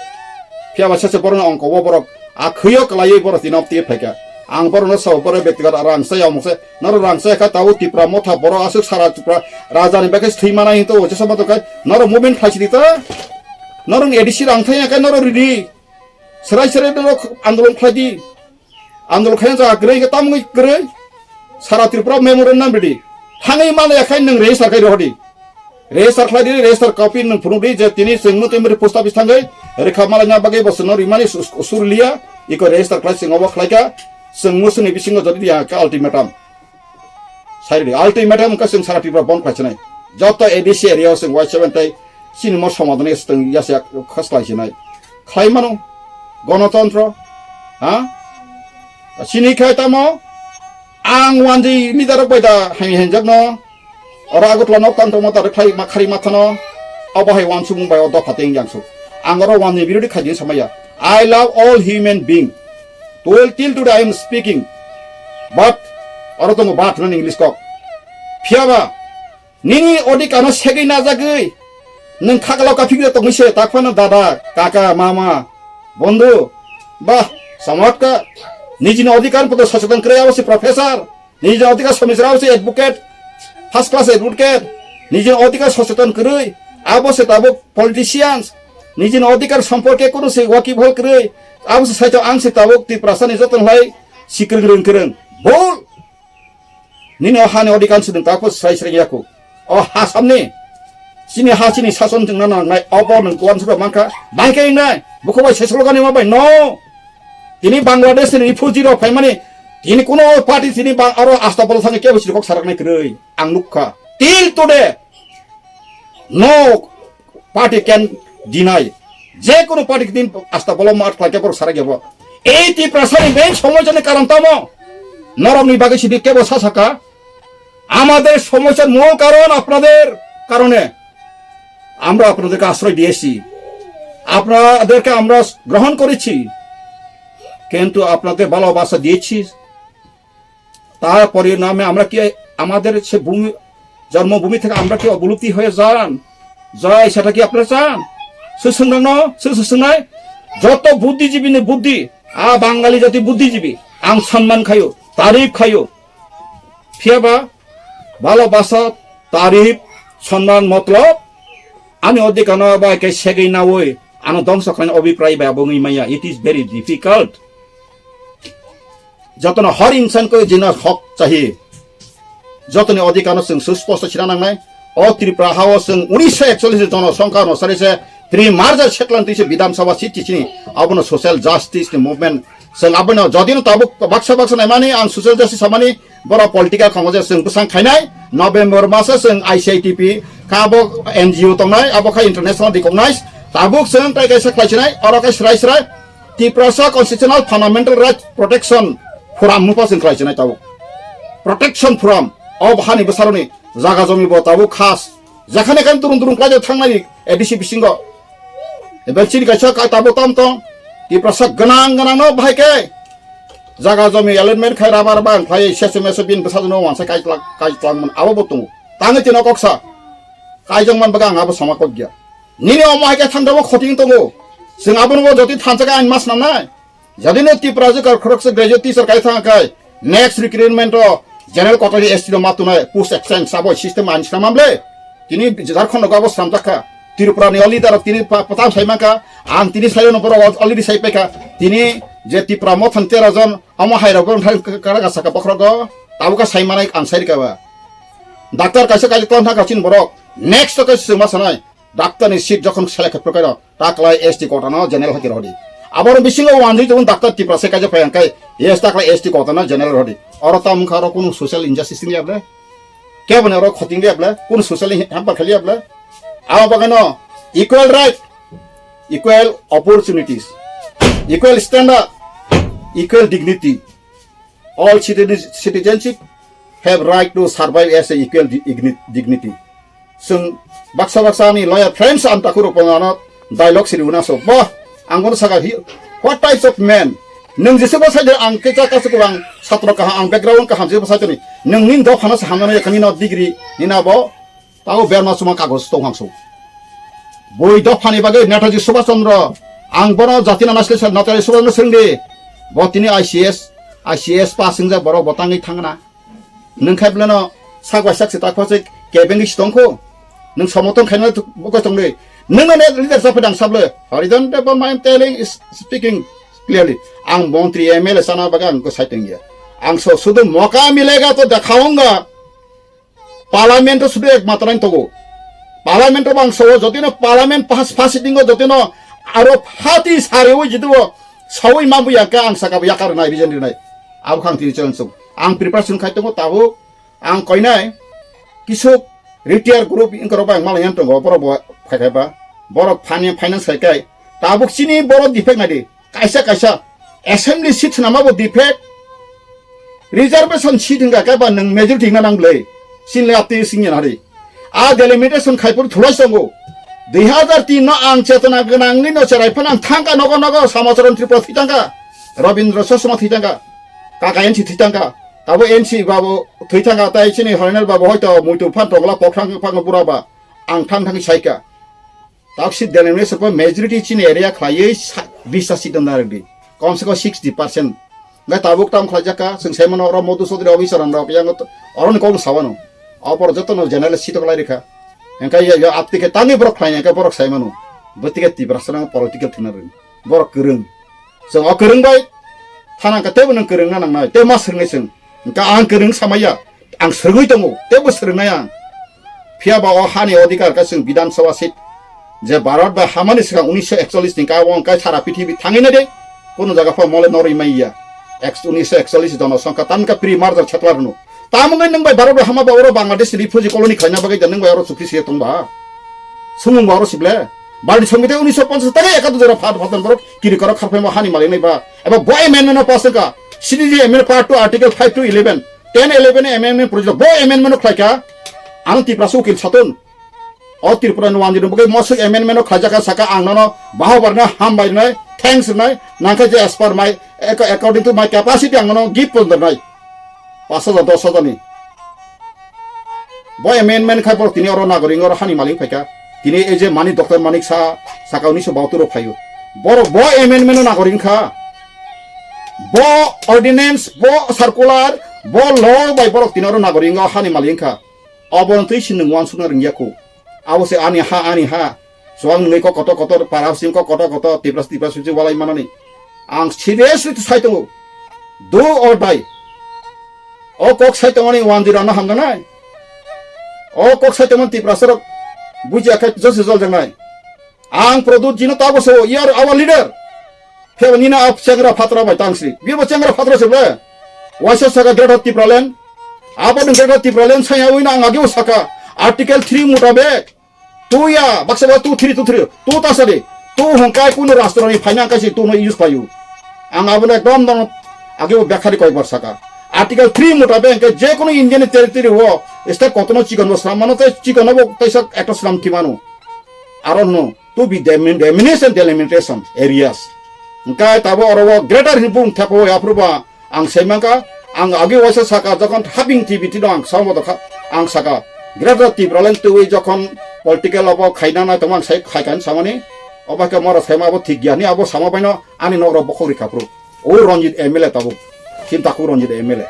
Phiya ba sese borokno ongko o borok a khwio kwlaiwi borok tino twi phaikha. Ang borokno sao borok bektigot rang saya omok se, noro rang saya kha tao Tipra Motha borok aswk sara Tripura raja ni bagwi thwi mana hinto o jesa mato kai noro movement khlai sidi ta. Noro A D C rang thaya kai noro ridi. Serai serai noro andolon khlai di. Andolon khaina jaga kwrwi khe tamungwi kwrwi. Sara Tripura memorandum ridi. Thangwi mano yakhai nwng register khai rohdi. Register khlai di, register copy nwng phunuk di je tini chwng muti muti post office thangwi rikha malaina bagwi bo chwngno rimani su-, su-, surliya. Iko register khlai chwng obo khlaikha. Chwng musuni bisingo jodi ya khe ultimatum. Sai ridi, ultimatum wngkha chwng sara Tripura bon khlai sinai. Joto A D C area o chwng Y seven tei chini mo somadon ya chwng ya se khas khlai sinai. Khlai mano. Gonotontro. Ha? Chini khai tamo ang wanji leader rok bai da hai henjak no. Oro Agartala nok tang tongma ta khlai ma khari ma thano. Abo hai wansukmung bai o dopha teng yang su. Ang oro wanji birodi khai din samaya. I love all human being. Till, till today I am speaking. But, oro tongo but hwnani English kok. Phiya ba, nini odhikar no segwi najagwi, nwng khakalo kaphikre tongwi se, tak phano dada, kaka, mama, bondhu, bah, samotka, nijini odhikar poto socheton kwrwi abo se professor, nijini odhikar somisra abo se advocate, first class advocate, nijini odhikar socheton kwrwi, abo se tabuk politicians, nijini odhikar somporke kunu se wakibhal kwrwi, abo se saito ang se tabuk Tiprasani joton lai sikrwng rwng kwrwng. Bol! Nini o hani odhikar swdwng tako srai srai yaku. O ha samni. Chini ha chini sason chwngna nangnai. Obo nwng kuwan sura mankha. Bangke wngnai. Buko bai sesolo gani ma bai. No. Tini Bangladesh ni refugee rok phaimani. Tini kuno party tini bang aro asta bolo thangwi kebo sirkok saraknai kwrwi. Ang nukha. Till today. No party can deny. Je kono party din asta bolom at khlai khe borok sarak yabo. Ei Tiprasa ni main somosa ni karon tamo. Norok ni bagwi sidi kebo sa saka. আমাদের সমস্যার মূল কারণ আপনাদের কারণে। আমরা আপনাদেরকে আশ্রয় দিয়েছি, আপনাদেরকে আমরা গ্রহণ করেছি, কিন্তু আপনাদের ভালোবাসা দিয়েছি, তার পরিণামে আমরা কি আমাদের সে ভূমি, জন্মভূমি থেকে আমরা কি অবলুপ্তি হয়ে যান, যায়, সেটা কি আপনারা চান? Swswngnangno, swswngnai, joto buddhijibini buddhi, a Bangali jati buddhijibi, ang sanman khaio. tarif khaio. Phiyaba balo basa tarif sonman motlob ani odikano bai ke segwi nawi ano dongso khlaina obiprai bai abo wngwi maya. It is very difficult. Jotono har insan ko jina hok chahi. Jotoni odikano chwng susposto sina nangnai. O Tripura hao chwng unisho ekchollish jono songkha no sari se tri marja seklan tise Bidhan Sabha seat chini abono social justice ni movement. Chwng abono jodino tabuk baksa baksa naimani ang social justice samani boro political khongo je chwng bwsang khainai November masa chwng I C I T P kha abo N G O tongnai abo kha international recognize tabuk chwng tai kaisa khlaisinai oro khe srai srai Tiprasa Constitutional Fundamental Rights Protection Forum mupa chwng khlai chinai tabuk. Protection Forum o hani bwsaroni jaga jomi bo tabuk khas. Jekhane kan turung turung khlai thangnai A D C bisingo. Ebel chini kaisa kai tabuk tam tong. Tiprasa gwnang gwnang no bahai khe jaga jomi allotment khai rubber bang khlai sesu mesu bin bwsa jono wansa kai tlang kai tlang man abo bo tongo. Tangwi tino koksa. Kaijak man baga ang abo sama kok gya. Nini omo hai khe thangdabo khoting tongo. Chwng abono bo joti thansa khe ang mas nangnai. Jadino Tipra jukar khoroksa graduate teacher kai thang kai next recruitment o general quota ni S T no matunai post exchange sabo system ani swnam ble. Tini Jharkhand no abo swnam jakha. Tripura ni o leader tini pa-, patam sai manka. Ang tini sai no borok already sai paikha. Tini je Tipra mothan tera jon omo hai rok borok thang kara ka saka bokhrogo. Tabuk ka sai manai ang sai rika ba. Doctor kaisa kaisa tong thang ka chin borok. Next to kaisa chwng ma sanai. Doctor ni seat jokhon select khe prokai rok. Ta klai S T quota no general hoki rodi. Aboro bisingo wanjui tong doctor Tipra se kaisa phai ang kai. Yes ta klai S T quota no general rodi. Oro ta mungkha oro kunu social injustice ni able. Kebo ni oro khoting di able. Kunu social hamper khali able. Abo bagano equal right, equal opportunities, equal standard, equal dignity. All citizen- citizenship have right to survive as a equal di- igni- dignity. Sung baksa baksa ni lawyer friends and takuruk pangano dialogue siri una so. Bah, ang bono saka hi, what types of men? Nung jese bo sai ang kecha kasu kubang satro kaham ang background kaham jese bo sai ni. Nung nin do khana sa hamna ya kami no degree ni na bo Tabo berma suma kagos tong hangso. Boi dophani bagwi Netaji Subhash Chandra, ang bono jatina naisle sa Netaji Subhash Chandra swrwngdi. Bo tini I C S, I C S pass wngjak borok bo tangwi thangna. Nwng khai bleno sak bai sak se tak phasik kebengwi si tongkho. Nwng somotong khaina bokoi tongdi. Nwng no leader sa phedang sable. Harijan Debbarma, I am telling is speaking clearly. Ang montri M L A sana bagwi ang ko sai tongya. Ang so sudu moka milega to dekhaunga. Parliament o sudu ek matra ni togo. Parliament o bang sawo jotino parliament pas pas sitting o jotino aro phati sari o jidu o sawi mambu ya ka ang saka ya kar nai bijan rinai. Abo khang tini challenge sung. Ang preparation khai tongo tabuk ang koinai kisuk retire group ingkoro bang malai yang tongo borok bo khai khai ba. Borok fani- finance khai kai. Tabuk chini borok defect nai di. Kaisa kaisa assembly seat swnama bo defect, reservation seat hingka khe ba nwng majority hingna nang bwlai. Sinle aptwi singya nari. A delimitation khaipur thulai songo. Dui hazar tin no ang chetona gwnangni no cherai phano ang thangka nogo nogo Samacharan Tripura thwi thangka. Rabindra Chosma thwi thangka. Kaka N C thwi thangka. Tabo N C babu thwi thangka tai chini Horinal babu hoito muitu phan tongla pokhrang phang bura ba. Ang thang thang saika. Taksi denomination po majority chini area khlaiwi sa- bis ta seat no narwk di. Kom se kom sixty percent. Ngai tabuk tam khlaijak ka, chwng sai mano oro Madhu Chaudhary officer rok yang oro ni kok sawano. Abor joto no general seat klai rikha. Engkai ya, ya apti ke tangwi borok khlai engkai borok sai mano. Bwtike Tiprasa nang political thwna rwng. Borok kwrwng. Chwng o kwrwng bai thana ka tebo nang kwrwng na nangnai. Tebo ma swrwngnai chwng. Engka ang kwrwng samaya. Ang swrwngwi tongo, teibo swrwngnai ang. Phiya ba o hani odhikar khe chwng Bidhan Sabha seat je Bharat bai hamani swkang unisho ekchollish ni kha o hwnkhe sara pithibi thangwi nai de, kunu jaga pho mole norwi mai ya. Ek- unisho ekchollish jonosongkha, tamni kha pre-merger settler hwno. Tamo wngwi nwng bai Bharat bai hama ba oro Bangladesh refugee colony khlaina bagwi da nwng bai oro chukri se tong ba? Sumung ba oro sible? Bari songwi tei unisho ponchas tei ekattor jora phat phat borok kiri korok kharphaima hani malik nai ba? Eba bo amendment no pass wngkha, C D G amendment part two article five to eleven. Ten eleven amendment project bo amendment no khlaika. Ang Tiprasa ukil satun. O Tripura ni wanjwi ni bagwi mosok amendment no khlaijak kha saka ang nono bahobar no hambai rwnai, thanks rwnai, nangkhe je as per my, ac- according to my capacity ang nono gift pon rwnai. Pas hajar, dos hajar ni. Bo amendment khai borok tini oro nagoring oro hani malik phaika. Tini ei je Manik, Doctor Manik Saha saka unisho bahatur o phaio. Borok bo amendment no nagoring kha. Bo ordinance, bo circular, bo law bai borok tini oro nagoringo hani malik wngkha. Obono twi si nwng uansukna rwngya kho. Abo se ani ha, ani ha. Chuwak nwngwi kok kotor kotor, para simi kok kotor kotor, Tipra, Tipra simi walai manani. Ang seriously to sai tongo. Do or die. O kok sai tongmani one zero no hamjaknai. O kok sai tongmani Tiprasarok bujiya khe josi joljaknai. Ang Pradyut jino tabo so, you are our leader. Phebo nini a chengra phatra bai tang sri. Bibo chengra phatra se ble. Waisa saka Greater Tipraland. Abo ni Greater Tipraland saya wina ang ageo saka. Article three mutabek. Tu ya, baksa ba two three, two three. Tu ta sadi. Tu hongkai kunu rastro ni finance kaisi tu no use payu. Ang abo ekdom dong ageo bekhari koi bar saka. Article three mutabek ke je kunu Indian territory wo state kotono chikon bo slam mano te chikon bo taisa ekta slam kimano. Aro no. To be demin-, diminished and delimitation areas. Hingkai tabo oro o greater hinwi bung thepa o aphuru ba ang sai mankha, ang agi waisa saka jokhon haping T V tino ang sao moto kha, ang saka greater Tipraland twi jokhon political obo khaina nai tongma ang sai khai kan samani, obo khe moro saima abo thik ya ni abo sama baino ani nok rok bokhok rikha phuru. O Ranjit M L A tabuk. Chini takhuk Ranjit M L A.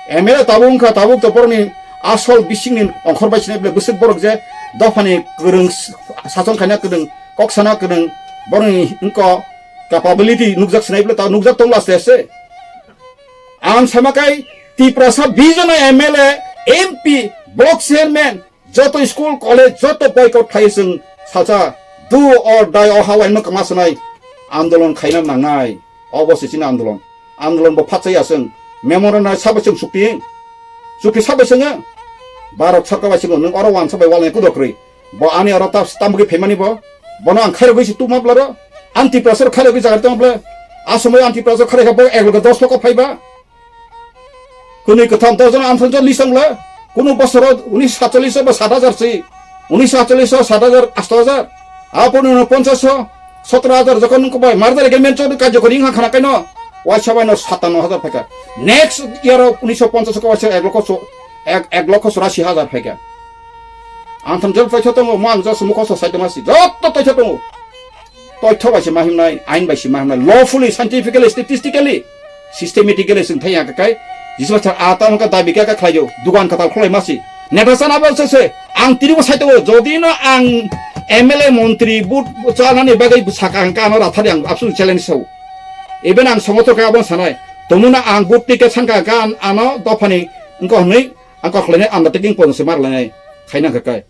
M L A tabuk wngkha, tabuk to borokni asol bisingni ongkhor bai sinai bwswk borok je dophani kwrwng s-, sason khaina kwrwng, kok sana kwrwng, borokni wngkha capability nukjak sinai bwle ta nukjak tongla se se. Ang sama kai Tiprasa bijona M L A, M P, block chairman, joto school, college, joto boycott khai chwng sacha, do or die, o halaino kwma swnai andolon khaina nangnai. Obo se chini andolon. Andolon bo phatsa ya chwng. Memorandum nai sabo chwng sukti. Sukti sabo chwng. Bharat sarkar bai chwng nwng oro wansa bai walnai kudo kwrwi. Bo ani oro ta-, tambugwi phaimani bo. Bono ang khairogwi se tuma blaro. Anti pressure khairogwi jagar tong ble. A somoy anti pressure khairokha bo ek loge dos loko phaiba. Kwnwi kwtham dojon anthon jon lisang le. Kunu bosoro unis satchallis ba sat hajar si. Unis satchallis sat hajar, asto hajar. Apor uno ponchas so, sotro hajar jokhon nung kobai mardar agreement chodi kajokori wngkha khana kaino. Waisa baino satanno hajar phaikha. Next year o unis ponchas ko waisa ek lokho so, ek, ek lokho churasi hajar phaikha. Anthon jon paitho tongo, mo ang just mukho so saitoma si. Jotto paitho tongo. Toitho bai se ma himnai, ain bai se ma himnai, lawfully, scientifically, statistically, systematically chwng thai ya kai, jisba char a tamo ka dabi ka khlai yo, dugan katal khlai ma si. Neta sana ba se se, ang tini bo sai to, jodi no ang M L A montri but chalani bagwi saka ang ka ano rathari ang absolute challenge sao. Even ang songotor ka abon sanai, tomuna ang but ticket sanka ka an-, ano dophani engko hwnwi ang kok khlainai undertaking pon se mar lainai, khaina ka kai.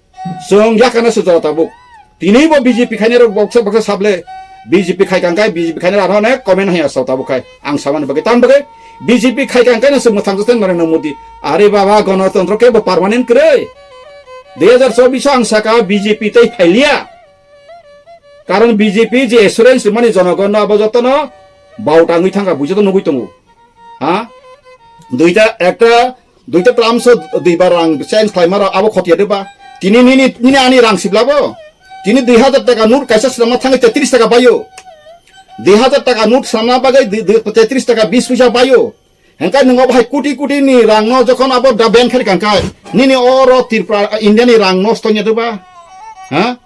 Chwng yakana se jora tabuk. Tini bo B J P khainai rok boksa boksa sable. B J P khai kangkai, B J P khainai rok onek comment haya sao tabuk khai. Ang samani bagwi tam bagwi B J P khai kangkai na se mwthang joteng Narendra Modi. Are baba, gonotontro ke bo permanent kwrwi. Dui hajar chobbish o ang saka B J P tei phailiya. Karon B J P je assurance mani jonogon no abo jotono bau tangwi thangka bujo to nugwi tongo. Ha? Duita ekta Duita term so duibar rang change khlai maro abo khotiya de ba. Tini nini, nini ani rang siblabo. Tini dui hajar taka note kaisa swnamna thangwi tetris taka baio. Dui hajar taka note swnamna bagwi dui, dui, tetris taka bis puisa baio. Hengkai nwngo bahai koti koti ni rang no jokhon abo da ban khari kangkai. Nini oro Tripura, India ni rang nosto nya de ba. Ha?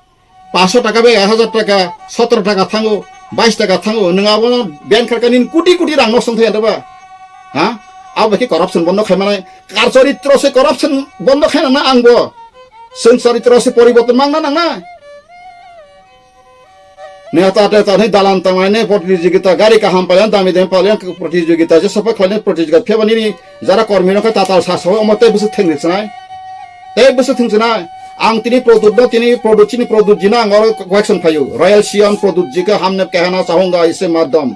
Paso taka bai ek hajar taka, sotro taka thango, bais taka thango, nwng abono ban kharkha nini koti koti rang nosto thaya deba? Ha? Abo khe corruption bondo khai manai, kar choritro se corruption bondo khai nang na ang bo. Chwng choritro se poriborton mang na nang na. Neta teta ni dalan tanglai ne protijogita, gari kaham pailan, dami dami pailan protijogita, je sopa khlai ne protijogita, pheba nini jara kormi no khe tatal sa sa omo tei bwswk thengri chnai. Tei bwswk thwngchwnai, ang tini Pradyut no tini Pradyut chini Pradyut ji no ang oro question phaio. Royal Sion Pradyut ji ka hamne kehana chahunga ise madam.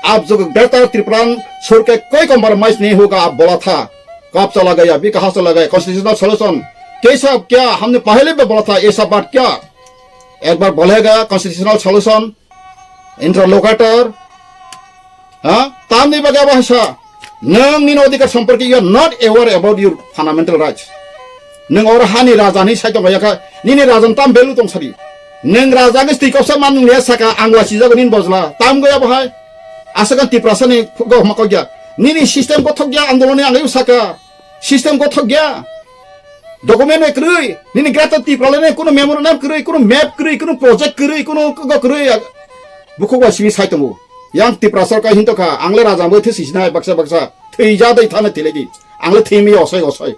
Aap jo greater Tripura sor ke koi compromise nahi hoga, aap bola tha. Kab chala gaya, abhi kahan chala gaya? Constitutional solution. Kaisa kya humne pehle bhi bola tha, aisa baat kya? Ek baar bolega constitutional solution. Interlocutor. Ha? Tamni bagwi abo hai sa. Nwng nini odhikar somporke you are not aware about your fundamental rights. Nwng oro hani raja ni sai tongya kha. Nini raja ni tam value tong sadi. Nwng raja ni twi koksa man nwng ya saka ang wasi jago nini bojla. Tam goi abo hai. Asakan Tiprasa ni go ma kogya. Nini system kothok ya andolon ni ang saka. System kothok ya. Document bai kwrwi, nini greater Tipraland ni kuno memorandum kwrwi, kuno map kwrwi, kuno project kwrwi, kuno kwrwi, bukhuk bai simi sai tongo. Yang Tiprasa ka hinto kha, ang le raja bai thwi sijnai baksa baksa. Thwi ja dai thana thilai di. Ang le thwi mi osoi osoi.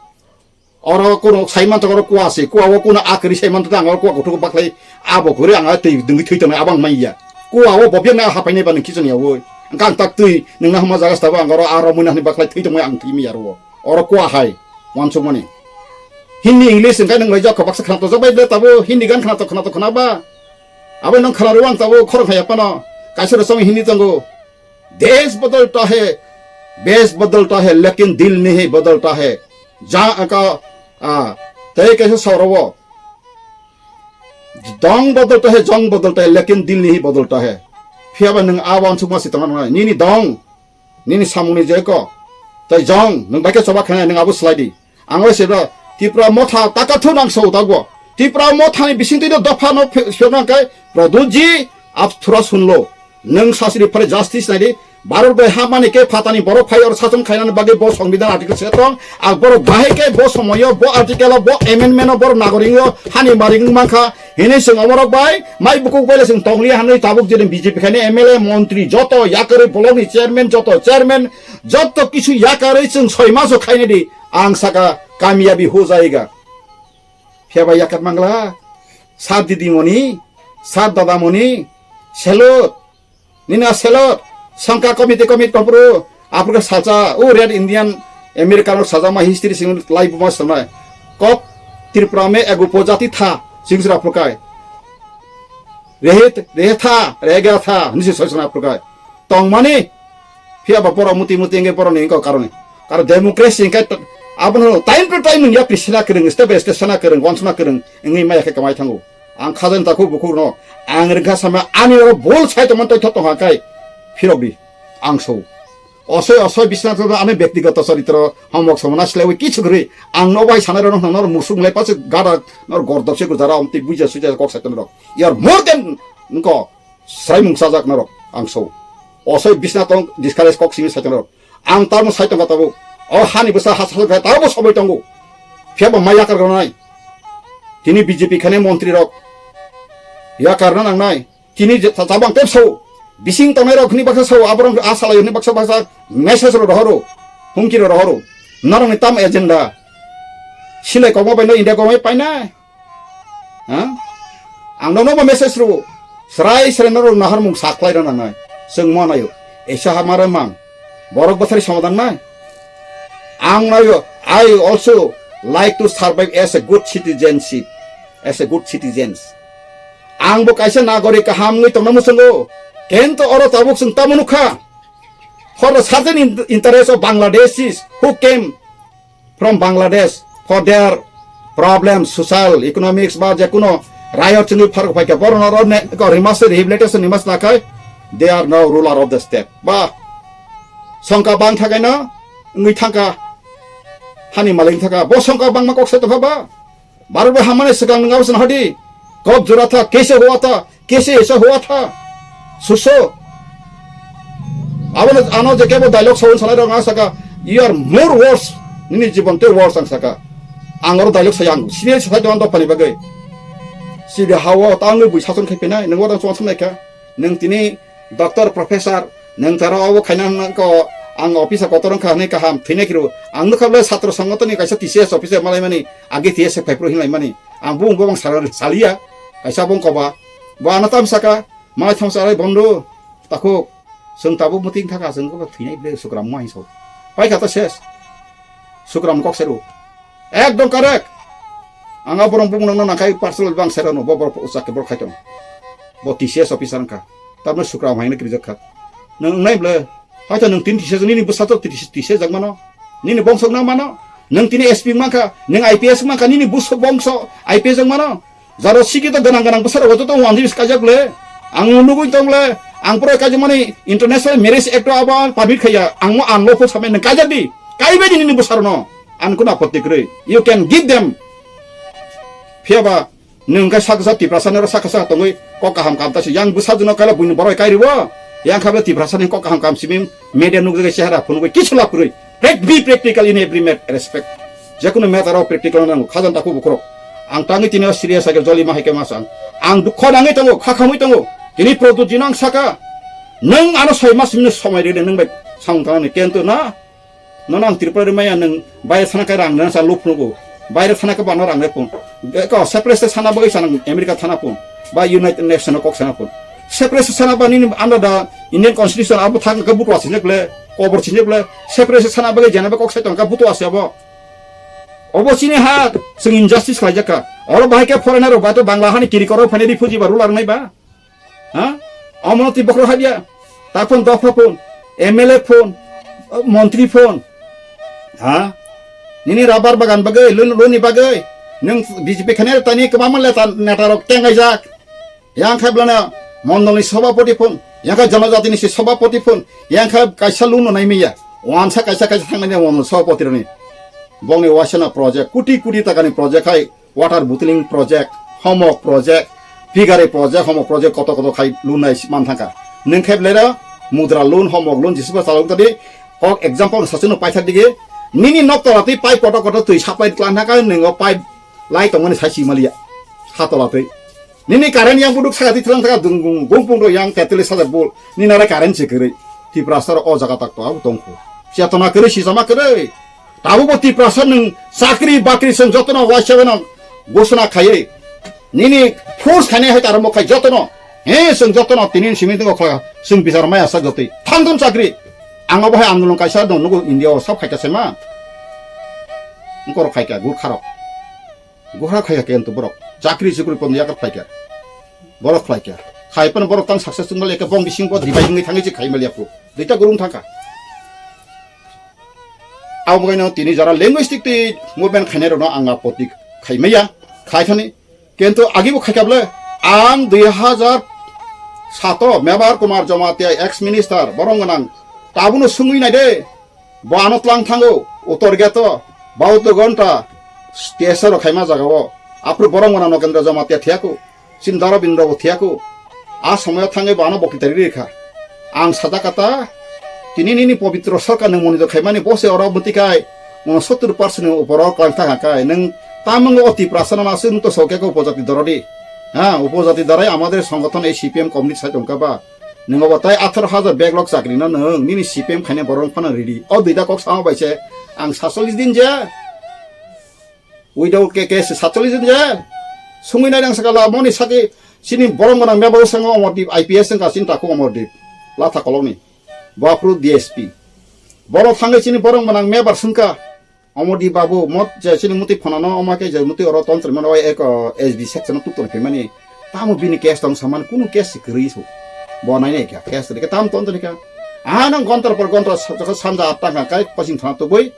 Oro kuno sai man to oro kuwa se, kuwa o kuno akri sai man to ang oro kuwa kuthuk baklai abo kuri ang twi dungwi thwi tongnai abang mai ya. Kuwa o bobya na hapai nai ba nung kichon ya woi. Ang kang tak twi nung na hama jaga staba ang oro aro mui na ni baklai thwi tongmai ang thwi mi ya ro. Oro kuwa hai. Wansuk mani. Hindi English engkai nung lai jok baksa khana to jok bai de tabo Hindi gan khana to khana to khana ba. Abo nung khana ro ang tabo khorok hai apano. Kaisa ro song Hindi tongo. Desh badalta hai, vesh badalta hai, lekin dil nahi badalta hai. Ja ka a tei kaisa saurabo. Dong badalta hai, jong badalta hai, lekin dil nahi badalta hai. Phiya ba nung a wansuk ma si tongna nai. Nini dong, nini samung ni jeko. Tei jong, nung bai khe choba khana nung abo slai di. Ang bai se bro, Tipra motha taka thu nang so dago. Tipra motha ni bising twi dopha no phe-, phirna kai, Pradutji, ap thura sunlo. Nung sasri phare justice nai di. Bharat bai ha mani ke phatani borok phai or sachon khainani bagwi bo songbidhan article se tong. Ang borok bahai ke bo somoyo, bo article o, bo amendment o, borok nagoring o, hani maring mankha. Hini sing omorok bai, mai bukuk bai le sing tongli hanwi tabuk jeni B J P khaini M L A, montri, joto yakarwi block ni chairman, joto chairman, joto kisu yakarwi sing soi maso khaini di. Ang saka kamiyabi ho jayega. Pheba yakat mangla, sat didi moni, sat dada moni, salute, nina salute, sangka komiti komit papru, apurka salsa, u red Indian, American salsa ma history sing lai buma sanai. Kok Tripura me ego pojati tha, sing sura apurkai. Rehit, rehe tha, rehega tha, nisi soi sana apurkai. Tongmani, phiya ba borok muti muti wngwi borokni wngkha karoni. Karo democracy wngkha t-, abono time to time wngya prisina kwrwng, step by step sana kwrwng, wansana kwrwng wngwi maya khe kwmai thango. Ang khajani takhuk bukhukno, ang rwngkha sama ani oro bol sai tongmani toitho tongkha kai phirok di, ang so. Osoi osoi bisna to ani byaktigoto charitro homok somona slaiwi kichu kwrwi, ang no bai sanai rokno hwnna nor musuk lai pasu gada nor gordop se gujara omtwi buja suja kok sai tonrok. You are more than nko. Srai mung sajak norok ang so. Osoi bisna tong discourage kok simi sai tong norok. Ang tamo sai tong ka tabuk. O hani bwsa ha sa kha tabo sobai tongo. Phiya bo mai yakar gonai. Tini B J P khane montri rok. Yakar na nang nai. Tini je ta-, tabang tep so. Bising tongnai rok ni baksa so aborong a salai ni baksa baksa message ro rohoro. Humki ro rohoro. Norok ni tam agenda. Silai kokma bai no India kokma pai nai. Ha? Ang nono bo message rwo. Srai srai norok naharmung saklai rw nangnai. Chwng mo naio. Esa hamare mang. Borok bwthari somadang nai. Ang naio. I also like to survive as a good citizenship. As a good citizens. Ang bo kaisa nagorik kaham wngwi tongna muchungo. Kento oro tabuk chwng tamo nukha. For the certain in-, interest of Bangladeshis who came from Bangladesh for their problems, social, economics, ba jekuno riot chwngwi pharok phaikha, borokno oro ne-, ko remaster rehabilitation ni mas nakhai, they are now ruler of the state. Ba, songka bang thakai no, wngwi thangka, hani malik thaka, bo songka bangma kok sai tongkha ba, Bharat bai hamani swkang nwng abo se nahadi. Kok jora tha, kese hua tha, kese esa hua tha. Suso. Abono ano je kebo dialogue sawi sanai rok ang saka, "You are more worse." Nini jibon tei worse ang saka. Ang oro dialogue saya ang. Sini sa tong dopani bagwi. Sibi hawo tangwi bui sason khai penai. Nwng oro chong sanai kha. Nwng tini Doctor, professor, nwng taro obo khaina hwnwi ko ang office o kotor wngkha hwnwi kaham thwinai kiro. Ang nukha bwle satro songotoni kaisa T C S office o malaimani, age T S F phaiphru hinlaimani. Ang bumung bobang sal-, saliya, kaisa bongkoba. Bo ano tam saka, malai thongsa rai bondo, takhuk, chwng tabuk muting thaka, chwng khe thwinai bwle sukram mo hinso. Paikha to ses. Sukram kok seru. Ekdom correct. Ang aborok bumung nangna nangkhai personal bang serano bo borok usak ke borok khaitong. Bo T C S officer wngkha. Tamno sukra haino kirijak kha. Nwng wngnai bwle. Haitha nwng tin T C S nini bwsa to T C S jak mano. Nini bongsok na mano. Nwng tini S P mankha, nwng I P S mankha, nini bwsa bongso I P S jak mano. Jaro sikito gwnang gwnang bwsarok joto wngwi kajak le. Ang nugwi tong le. Ang pura kajimani International Marriage Act o abo permit khaiya. Ang mo unlawful samai nwng kajak di. Kaibai di nini bwsarokno. Ang kuno apatti kwrwi. You can give them. Phiya ba nwng khe sak sak Tiprasa ni oro sak sak tongwi kok kaham kam ta si. Yang bwsa jwno kaila buini borok kai ribo. Yang kha bwle Tiprasa ni kok kaham kam simi media nukjagwi chehara phunugwi kisu lab kwrwi. Prac-, be practical in every mat-, respect. Jekunu matter o practical nango. Khajan takhuk bukhurok. Ang tangwi tini o serious age joli ma hai khe ma sang. Ang dukho nangwi tongo, kha khamwi tongo. Tini Pradyut jino ang saka. Nwng ano soi mas mino somoi rwdi nwng bai samung tangnani kento na. Nono ang Tripura ri maya nwng baire sana kai rang rang sa luphunugo. Baire sana kai bana rang repun. Ko separate sana bagwi sana America thana pun. Ba United Nation kok sana pun. Separate sana ba nini under the Indian Constitution abo thang ka buto asine ble. Kobor sine ble. Separate sana bagwi jena ba kok sai tong ka buto ase abo. Obo chini ha, chwng injustice khlaijak kha. Oro bahai khe foreigner rok ba to Bangla hani kiri koro phani refugee ba ruler nai ba. Ha? Omono twi bokhorok habya. Ta phone, dopha phone, M L A phone, montri phone. Ha? Nini rubber bagan bagwi, lun-, luni bagwi. Nwng B J P khane tani kwbangma leta neta rok tengaijak. Yang khe blana mondolni sobhapoti phone, yang khe jonojatini si sobhapoti phone, yang khe kaisa luno nai miya. Wansa kaisa kaisa thangnai mondol sobhapoti roni. Bongni wasana project, kuti kuti takani project hai, water bottling project, homok project, pigari project, homok project koto koto khai lunai man thangka. Neng khe blera mudra loan, homok loan, jisuba chalok tadi, kok example sachino paithak dige, nini nok tola twi pipe koto koto twi supply tlang thangka, nengo pipe lai tongmani sai si maliya. Ha tola twi. Nini current yang buduk saka twi thlang thaka dung gung gung pung do yang tetelis hajar bol. Ni nare current se kwrwi. Tiprasa ro o jaga tak to abo tongkho. Chetona kwrwi sisama kwrwi. Tabo bo Tiprasa nwng chakri bakri song jotono waisa beno gosona khaiwi. Nini force khainai hai taro mokhai jotono. He song jotono tini simi tingo kha song bichar maya sa jotwi. Thangdon chakri. Ang abo hai andolon kaisa dong nugo India o sab khaika sema. Ngkor khaika gu kharok. Gohra khaika kento borok. Chakri chukri pon yakat khlaika. Borok khlaika. Khai pan borok tang success tungma leka bong bising bo dibai wngwi thangwi se khai maliya phu. Duita gurung thangka. Abo baino tini jara linguistic twi movement khainai rokno ang apoti khai maya. Khai thani. Kento agi bo khaika ble ang dui hajar sato Mebar Kumar Jamatia ex minister borong gwnang tabuno sungwi nai de. Bo ano tlang thango, utor geto, bauto gonta, T S R rok khaima jaga o. Aphuru borok mano Nokendra Jamatia thiyaku, Sindara Bindra bo thiyaku. A somoyo thangwi bo ano bokti tari rikha. Ang sajak kata, tini nini pobitro sorkar nwng monitor khaimani bo se oro bwtwi kai, uno sottur percent ni upor o kwlang thangkha kai. Nwng tamwngo o Tiprasa no ma swng to sokya ko upojati dorodi. Ha, upojati darai amader songothon ei C P M community sai tongkha ba. Nwng obo tai atharo hajar backlog chakri no nwng nini C P M khaina borok phano ridi. O duita kok sama bai se ang satchollish din je. Without K K S satchollish din je. Sungwi nai nang sakala moni saki sini borok gwnang meba sango Omordip I P S wngkha sini takhuk Omordip. Latha kolokni. Bo aphuru D S P. Borok thangwi sini borok gwnang mebar swngkha. Omordi babu mot je chini muti phonano oma khe je muti oro ton tongmani oi eko S B section o tuk tong phaimani. Tamo bini case tong samani kunu case se kwrwi su. Bo nai nai kha case tong kha tam ton tong kha. Aha nang gontor por gontor sa-, sa-, sanja atta kha kai pasing thana tubui.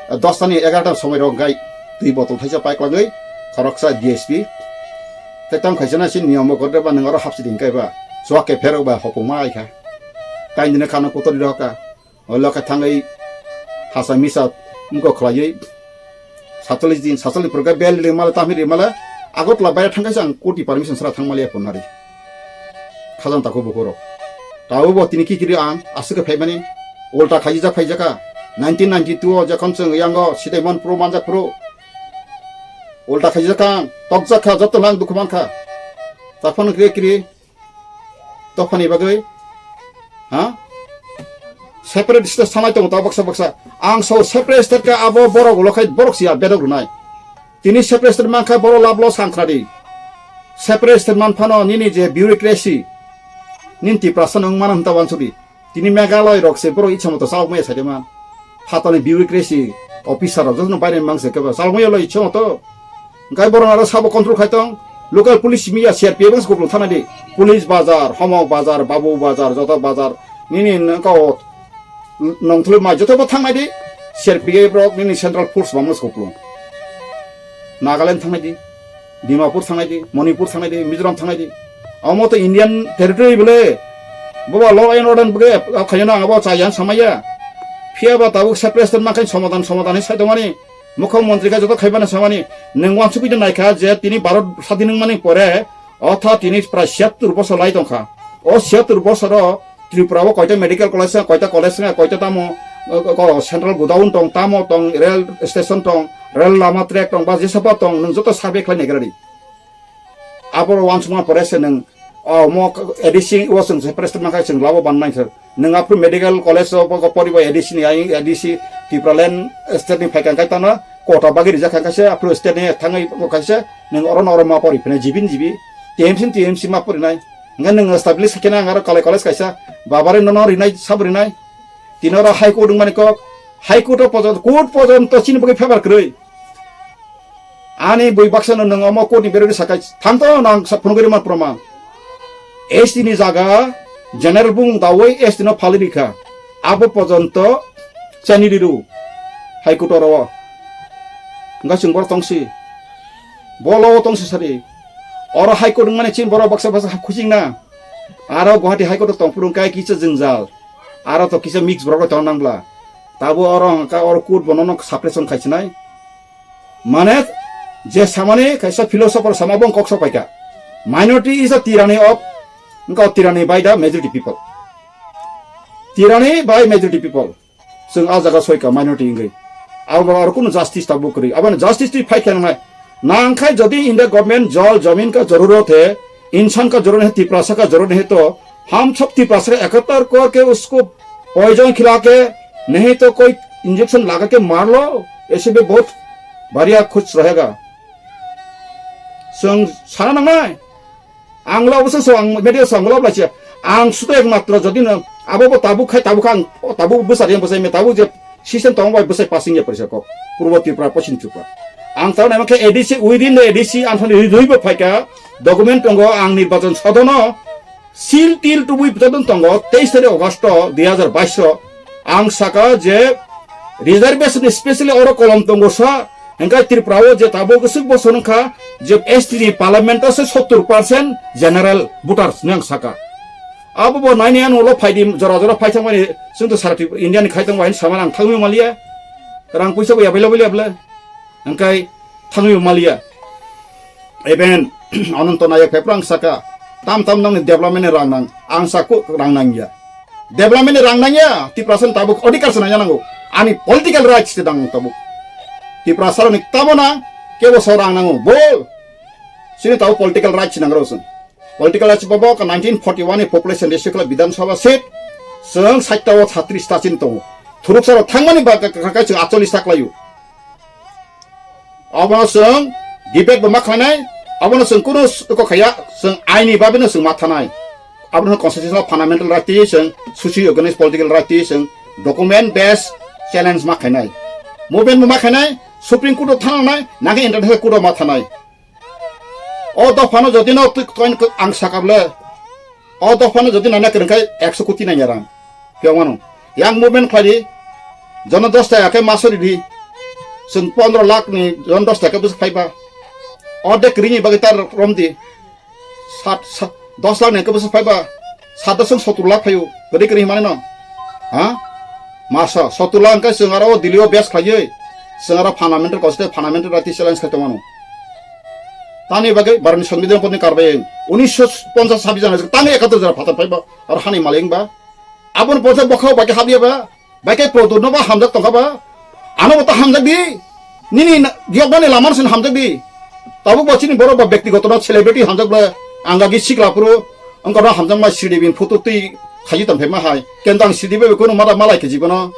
Dos tani egarota somoi rok gai twi botol thaisa pai klagwi khoroksa D S P. Tei tamo khaisa na chini niyom o gotore ba nang oro hapsi din kai ba. Suak ke phero ba hopung ma ai kha. Kain dine khano kutor rok ka. O lokha thangwi hasa misa wngkok khlaiwi satchollish din, satchollish program bel rimala tamhi rimala Agartala baire thangkhe ang koti permission sra thangmaliya phunari. Khajang tako bukhoro. Tabo bo tini kikiri ang aswk khe phaimani ulta khaijak phaijakha. Nineteen ninety-two o jokhon chwng yango Sidaimon Pro manjak pro. Ulta khaijak ang tokjak kha joto lang dukhu mankha. Taphano kre kri Tophani bagwi? Ha? Separate state sanai tongo ta baksa baksa. Ang so separate state ka abo borok ulo khai borok siya bedok runai. Tini separate state man khai borok lab lo sangkhradi. Separate state man phano nini je bureaucracy. Nin Tiprasa nung mana hwnta wansudi. Tini Meghalaya rok se borok ichha moto chawk maya saide man. Phatani bureaucracy officer rok jotono baire mang se kebo salmaya lo ichongo to. Hingkai borok aro sabo control khai tong. Local police miya C R P F bangsa kupulung thana di. Police bazar, Homok bazar, Babu bazar, joto bazar. Nini nangkao nongthulu mai joto bo thangnai di. C R P F rok nini central force bangma se kupulung. Nagaland thangnai di. Dimapur thangnai di, Manipur thangnai di, Mizoram thangnai di. Omo to Indian territory bole. Boba law and order bole khaina ang abo chaya samaya. Phiya ba tabuk separate state makai somadan somadan hai sai tongmani. Mukhyamantri ka joto khaibana samani. Neng wansukui de naikha je tini Bharat sadin wngmani pore otha tini prai siyattur bosor lai tongkha. O siyattur bosoro Tripura o koita medical college wngkha, koita college wngkha, koita tamo, o, o, central godown tong, tamo tong, rail station tong, rail lama track tong, ba jesaba tong, nwng joto survey khlai naigra di. Aboro wansukma pore se nwng Omo A D C o chwng se press statement khai chwng labo ban mankha. Nwng aphuru medical college o bo poribo A D C ni, ai A D C Tipraland state ni phaikha khai tano kota bagwi rijak khai kaisa aphuru state ni thangwi bo kaisa nwng oro no oro ma pori phine G B ni G B, T M C ni T M C ma porinai. Hwnkhe nwng establish khe nang aro kalai college kaisa babare nono rinai sab rinai. Tini oro High Court wngmani kok, High Court o pojon-, court pojonto chini bagwi favor kwrwi. Ani bui baksa no nwng omo court ni berori sakai thangto nang sa phunugwi rwma proman. S T ni jaga general bumung dawi S T no phalwi rikha. Abo pojonto chani riru High Court oro. Wngkha chwng borok tongsi. Bolo tongsi sari. Oro High Court wngmani chini borok baksa baksa khusing na. Aro Guwahati High Court o tongphuru wngkha kisa jwngjal. Aro to kisa mix borok rok tong nangbla. Tabo oro hwnka oro court bono no suppression khaisinai. Mane je samani kaisa philosopher sama bong kok sok paika. Minority is a tyranny of, wngkha tyranny by the majority people. Tyranny by majority people. Chwng a jaga soika minority wngwi. Abo aro kunu justice tabuk kwrwi. Aboni justice twi phai khe nangnai. Nang khai jodi India government jol jamin ka jarurot hai, insan ka jarurot hai, Tiprasa ka jarurot hai to, हम सब तिप्रासा एकहत्तर करके उसको पॉइजन खिला के, नहीं तो कोई इंजेक्शन लगा के मार लो, ऐसे भी बहुत बढ़िया कुछ रहेगा। Chwng sana nangnai. Ang lo obosa so ang media so ang lo blaisa. Ang sudo ekmatro jodi no abo bo tabuk khai tabuk ang o tabuk bwsari yang bwsai me tabuk je system tong bai bwsai passing ya parisa kok. Purbo Tripura, Poschim Tripura. Ang tawna khe A D C, within the A D C ang thani rwi bo phaika document tongo ang nirbachan sodono seal til tubui bwtadon tongo teis tarik August dui hajar bais o. Ang saka je reservation specially oro kolom tongo sa, hingkai Tripura o je tabuk swk bosor wngkha je S T ni parliament o se sottur percent general voters ni ang saka. Abo bo nine nine ulo phaidi jora jora phai thangmani chwng to sara Tripura India ni khai tongbai sama ang thangwi maliya. Rang puisa bo available ya bwle. Hingkai thangwi maliya. Even Ananto Nayok phai phrang saka, tam tam nangni development ni rang nang, ang saku rang nang ya. Development ni rang nang ya, Tiprasa ni tabuk odhikar se nang ya nango. Ani political rights se dang tabuk. Tiprasa ni tamo na, kebo so rang nango, bol. Sini tabuk political rights nang ro sung. Political rights bobo ka nineteen forty-one ni population ratio kala Bidhan Sabha seat, sung sait ta o satris ta chin tongo. Thuruk saro thangmani ba ka, ka, ka, ka, chwng atchollis ta klayu. Abono chwng debate bo ma khlainai, abono chwng kunu s-, kok khaya, chwng aini babino chwng ma thanai. Abono constitutional fundamental right twi chwng socio economic political right twi chwng document based challenge ma khainai. Movement bo ma khainai, Supreme Court o thangnai, nangkhe International Court o ma thanai. O dophano jodi no twi koin ang sakable, o dophano jodi nana kwrwng khai ekso koti nanya rang. Phiyok mano. Yang movement khlai di. Jono dos taka khe maso ridi. Chwng pondro lakh ni jon dos taka bwswk phaiba. Ordek rini bagwi ta rom di. Sat, sat, dos lakh ni khe bwswk phaiba. Sat dos sottur lakh phaio. Kwrwi kwrwi himani no. Ha? Maso sottur lakh hwnkhe chwng aro o Delhi o base khlaiwi. Chwng aro fundamental constitution, fundamental right challenge khai tongmano. Tani bagwi Bharatni Songbidhan porni karbai unisho ponchas sabis jana tani ekattor jana phatar phaiba. Aro hani malik wngba. Aboni porsa bokha bai khe hapya ba, bai khe Pradyot no ba hamjak tongkha ba, ano bo ta hamjak di, nini na-, yoknani lama no sin hamjak di, tabuk bo chini borok ba bektigoto no celebrity hamjak ba, ang agi sikla phuru, wngkha no hamjak ma Sridevi ni photo twi khaji tong phaima hai, kenta ang Sridevi bai kono mada malai khe jibono,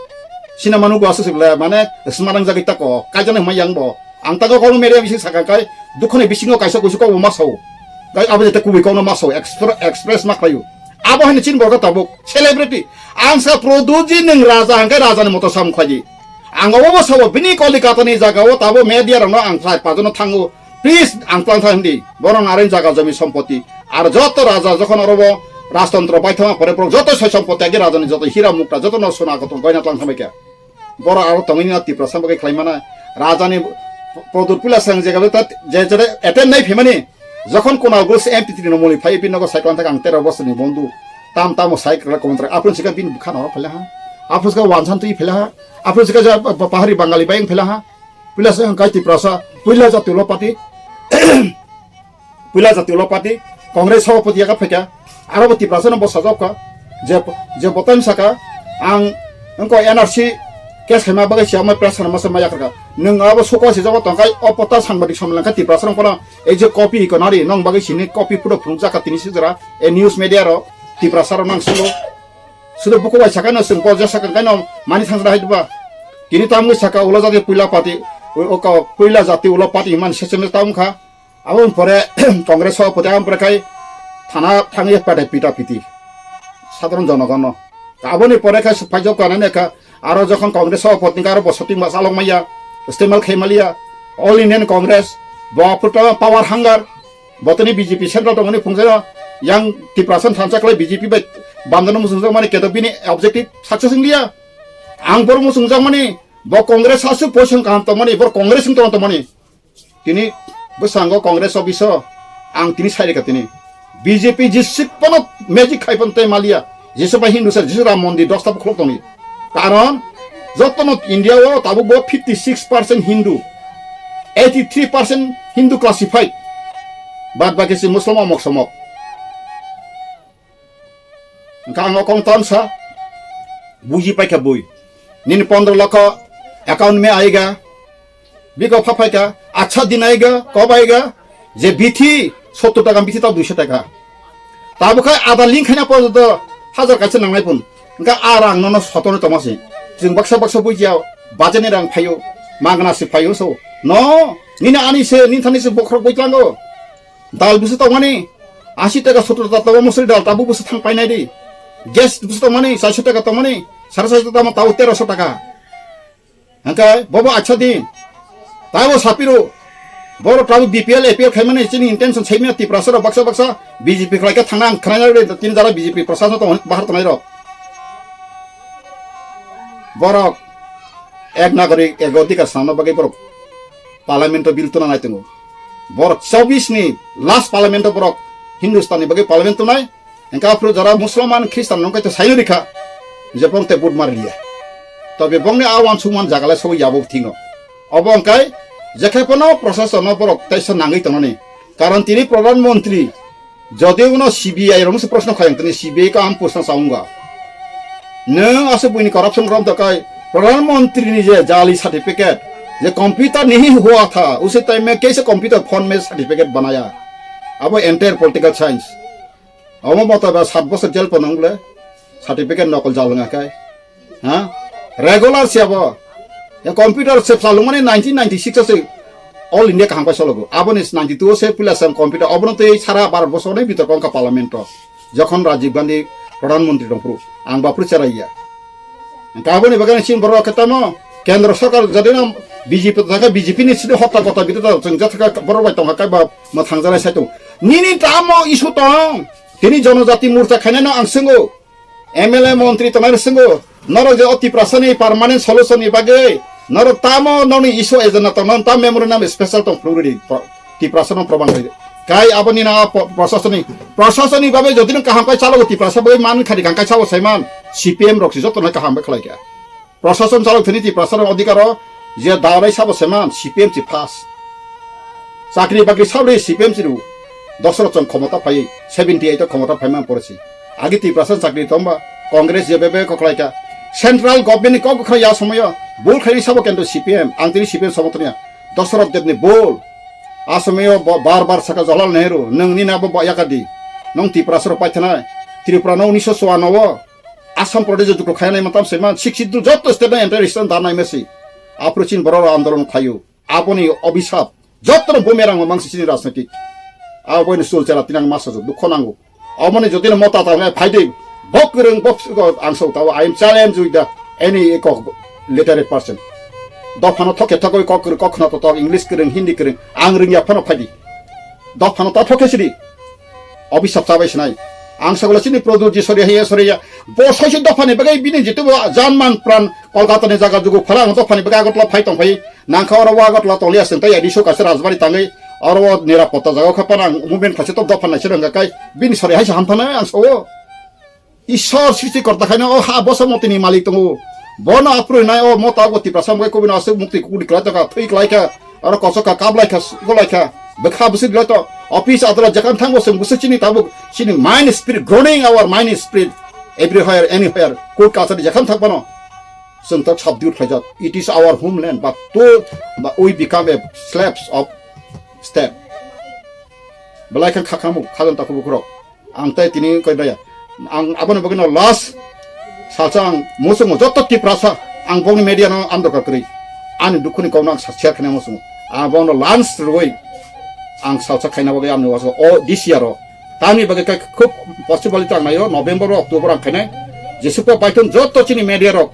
sina manu bo aswk se bwle, mane sma nang jagwi tako, kaijana hwnma yang bo, ang tago kono media bisi sakha kai, dukhoni bisingo kaisa kuisu kok bo ma sao, kai abo jete kubui kok no ma sao, expre-, express ma khlaio. Abo hai chini borok tabuk celebrity. Ang sa Pradyot ji nwng raja hwnkhe raja ni moto sam khlaidi. Ang obo sabo bini Kolikata ni jaga o tabo media rok no ang sai pajono thango. Please ang tlang thang di. Borok nareng jaga jomi sompoti. Ar joto raja jokhon oro bo rajtantro bai thama pore borok joto sai sompoti agi raja ni joto hira mukta joto no sona kotor goina tlang thamai khe. Borok aro tongwi no Tiprasa bagwi khlai mana. Raja ni Pradyot pila sang jaga ta je je attend nai phimani. Jokhon Kunal Ghosh M P three no moli phai bini nogo cycle thak ang tero bosor ni bondu. Tam tamo cycle kontrak. Aphuru sika bini bwkha no phela ha. Aphuru sika wansan twi phela ha. Aphuru sika ja pa-, pa-, pahari Bangali bayang phela ha. Pila sa ang kai Tiprasa. Pila jati ulo party. Pila jati ulo party. Congress sabapati yaga phaikha. Aro bo Tiprasa no bo sajok kha. Je, je botan saka ang engko N R C Case khaima bagwi si ama press rwma se ma yakarka. Nwng abo soko si jabo tongkai o pota sangbadik samlangkha Tiprasa rong kono ei je copy iko nari nong bagwi sini copy photo phunukjak ka tini sijra e news media ro Tiprasa rok nang sulo. Sudo buku bai sakano sing ko jasa kan kaino mani thangjra hai duba. Tini tamwi saka ulo jati puila party o ka puila jati ulo party man seseme tamkha. Aboni pore Congress o pore aboni pore khai thana thangwi pata pita piti sadharon jonogono. Aboni pore khai paijok kanani kha aro jokhon Congress o pore aro bosoti ma chalok maya istemal khai maliya All Indian Congress bo puto power hunger botoni B J P central tongoni phungsa yang Tiprasa thansa khlai B J P bai bamdano musungjak mani kedo bini objective success wng liya. Ang bor musungjak mani bo Congress asu position kaham tongmani bor Congress wng tong tongmani. Tini bwskango Congress office o ang tini sai rwkha tini. B J P jisi pono magic khai pon tei maliya. Jisa bai Hindu sa jisa Ram Mondir dosta bukhulok tongni. Karon jotono India o tabuk bo fifty six percent Hindu, eighty three percent Hindu classified. Bad baki si Muslim omok somok. Hwnkha ang o kong tamsa buji paikha bui. Nini pondro lakho account me aiga. Biko pha phaikha, acha din aiga, kob aiga. Je bithi sottor taka bithi ta duiso taka. Tabo khai ada link khaina porjonto hajar kaisa nangnai pun. Hwnkha a rang nono sotono tongmasi. Chwng baksa baksa bujiya bajani rang phaio. Magna se phaio so. No, nini ani se, nini thani se bokhorok bui tlango. Dal bwswk tongmani, asi taka sottor taka tongo musori dal, tabuk bwswk thang painai di. Gas bwswk tongmani, chairso taka tongmani, sare chairso tamo tabuk terosho taka. Hwnkhe bobo acha din. Tabo sapiro, boro tabuk B P L, A P L khaimani chini intention saimya Tiprasa rok baksa baksa B J P khlaikhe thangna ang khwnai rw tini jara B J P prasasano tongo bahar tongnai rok. Borok ek nagorik ek odhikar swnamna bagwi borok parliament o bill tuna nai tongo. Borok chobbish ni last parliament o borok Hindustan ni bagwi parliament tunai. Hwnkhe aphuru jora Musulman Khristan nong kaitor saino rikha je bong te vote mari liya. Tobe bongni a wansukman jaga le sogwi yabo thingo. Obo hwnkhe jekhe phano prosason no borok teisa nangwi tongnani. Karon tini Pradhan Mantri jodi uno C B I rong se proshno khayang tini C B I kaham proshno saunga. Nwng aswk buini corruption rom tokai Pradhan Mantri ni je jali certificate je computer nihi hua tha usi time me kaisa computer phone me certificate banaya. Abo entire political science. Omo mota ba sat bosor jail pono wng le certificate nokol jal wng akai. Ha? Regular se abo. Ya computer se chalung mani nineteen ninety six se All India kaham kai sologo. Abo ni ninety two se pila sam computer obo no tei sara Bharat boso ni bitor kong ka parliament o. Jokhon Rajiv Gandhi Pradhan Mantri tong phuru ang ba phuru cherai ya. Hwnkhe aboni bagwi chini borok khe tamo kendro sarkar jadino B J P thangkhe B J P ni sini hota kota bidota chwng jathaka borok bai tongkha kaiba mwthangjanai sai tongo. Nini tamo issue tong? Tini jonojati morcha khainai no ang swngo. M L A montri tongnai no swngo. Norok je o Tiprasa ni permanent solution ni bagwi norok tamo nokni issue agenda tong non tam memorandum special tong phuru di. Tiprasa no probang khai. Kai aboni na po-, prasasoni, prasasoni babe jodi nang kaham kai chalo Tiprasa bai man khadi kang kai chalo saiman C P M rok si joto na kaham bai khlai kha. Prasasoni chalo thani Tiprasa rok odhikaro je darai sabo saiman C P M si pass. Chakri bakri sabri C P M si ru. Dosro chong khomota phai seventy eight khomota phai man porsi. Agi Tiprasa chakri tomba Congress je bebe koklai kha. Central government ni kok khra ya somoyo bul khai sabo kendo C P M ang tini C P M somotonia. Dosro debni bul. Asomio bo-, bar bar saka Jawaharlal Nehru, nwng nini abo bo yakadi. Nwng Tiprasa rok paithanai. Tripura no unisho chua no o. Assam Pradesh o jukro khainai matam saiman. Sixth Schedule joto state no entire state no danai mesi. Apro chin borok andolon khayu. Aboni obisap. Joto no bumerang o mangsi chini rajnitik. Abo ni sul chela tinang masa jo dukho nango. Omoni jotino mota ta wngnai phaidi, bo kwrwng, bo phugo ang sok tao, I am challenge with the any kok literate person. Dophano thoke thokoi kok kwrwng, kok khna to tok, English kwrwng, Hindi kwrwng, ang rwngya phano phaidi. Dophano ta thoke sidi. Obisap chabai sinai. Ang sagla chini Produ ji sori haya sori ya. Bo soisi dophani bagai bini jitu bo janman pran Kolkata ni jaga jugu phala ang dophani bagai Agartala phai tong phai. Nangkha oro o Agartala tonglia seng tai adiso kaisa rajbari tangwi oro o nirapotta jaga khe panang movement khaisa tok dopha naisir wngkha kai bini sori haisa hamphana ang sao. Isor srishti korta khaino o ha boso motini malik tongo. Bono aphuru nai o mota o Tiprasa mokhe kubui no aswk mukti kukudi kwlai tongkha, thwi kwlai kha, oro kochok kha, kap lai kha, sugo lai kha, bwkha bwswk lai to. Office adola jekham thango chwng bwswk chini tabuk chini mind spirit, groaning our mind spirit everywhere, anywhere. Court kachari jekham thang phano. Chwng to subdue khlaijak. It is our homeland, but to, but we become a slaves of state. Belai khe khakhamu, khajang takhuk bukhurok. Ang tei tini koi baya. Ang aboni bagwi no last salsa ang muchungo joto Tiprasa ang bongni media no ang dorkar kwrwi. Ani dukhuni kokno ang sa-, share khaina muchungo. Ang bongno last rwui ang salsa khaina bagwi ang waso o this year o. Tamni bagwi khe khub possibility ang naio November o October ang khainai. Jesukba paithun joto chini media rok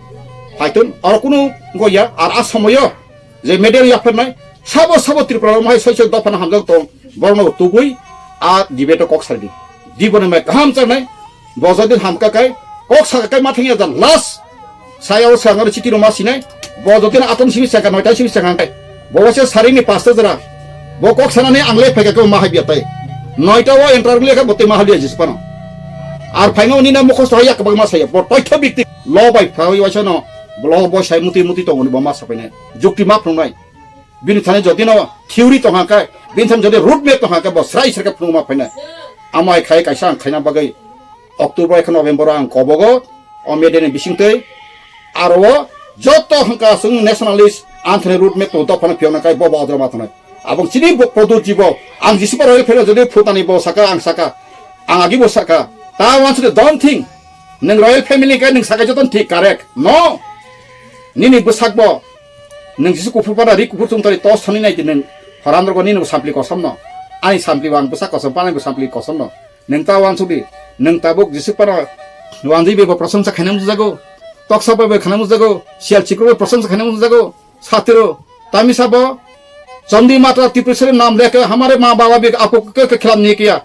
paithun aro kunu goya ar a somoyo je media yaphernai sabo sabo Tripura rok hai soi soi dophano hamjak tong borno tubui a debate o kok saldi. Diboni mai kaham chanai bo jodi hamka kai kok saka kai mathang ya jan last saya o sanga chiti roma sinai bo jodi atom simi saka noita simi saka kai bo wase sarini pasta jara bo kok sanani angle phai ka ma hai biatai noita o enter le ka bote ma hali jis pano ar phaino ni na mukhosto ya kabag ma saya bo toitho bikti lo bai phai waisa no lo bo sai muti muti tongoni bo ma sapainai jukti ma phrungnai. Bini thani jodi no theory tong hangkhe, bini thani jodi road map tong hangkhe bo srai srai khe phunukma phainai. Amai khai kaisa ang khaina bagwi October ekha November ang kobogo o media ni bisingtwi aro o joto hangka aswng nationalist anthony road map to dophano phiyokna kai bobo odro matonai. Abong chini bo produce jibo ang jisiba royal family jodi phutani bo saka ang saka ang agi bo saka ta wanside don't think nang royal family kai nang saka joton thik correct no nini bwsak bo Nwng jisi kuphur pada ri kuphur chwng tari tos thani nai di nwng horam rwgo nini bo sampli kosom no. Ani sampli bo ang bwsa kosom panai bo sampli kosom no. Nwng ta wansuk di. Nwng tabuk jisi pano wanjwi bai bo prosongsa khaina mujago. Toksa bai bai khaina mujago. Sial chikro bai prosongsa khaina mujago. Satiro. Tamisa bo. Chandi matra Tripureshwari nam leke hamare ma baba bi apo ke ke khilam ni kiya.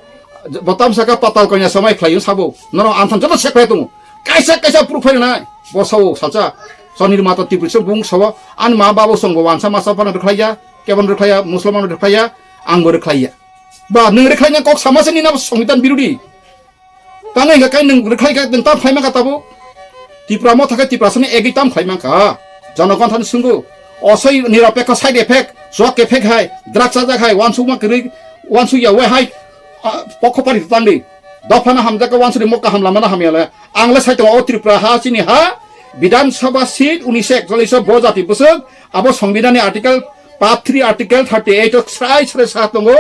Bo tamsa ka patal konya samai khlaiyung sabo. Norok antham joto sekhlai tongo. Kaisa kaisa proof phainai. Bo sao salsa. Chonir mata Tiprisa bung sao. Ani ma babo songbo wansa masa phano rwkhlaiya. Kebon rwkhlaiya. Musulman rwkhlaiya. Angbo rwkhlaiya. Ba nwng rwkhlaina kok sama se nina songbidan birudi. Tano hingka kai nwng rwkhlai ka nwng tam khlai mangka tabo. Tipra mo thake Tiprasani egi tam khlai mangka. Jonogon thani sungu. Osoi nirapekho side effect. Swak effect hai. Drugs ajak hai. Wansukma kwrwi. Wansuk ya we hai. Ah, pokho pari tangdi. Dophano hamjak ka wansuri mo kaham lama na hamya le. Ang le sai tongo o Tripura ha chini ha. Bidhan Sabha seat unise ekchollish o bo jati bwswk abo Songbidhan ni article part three article thirty eight o srai srai sa tongo.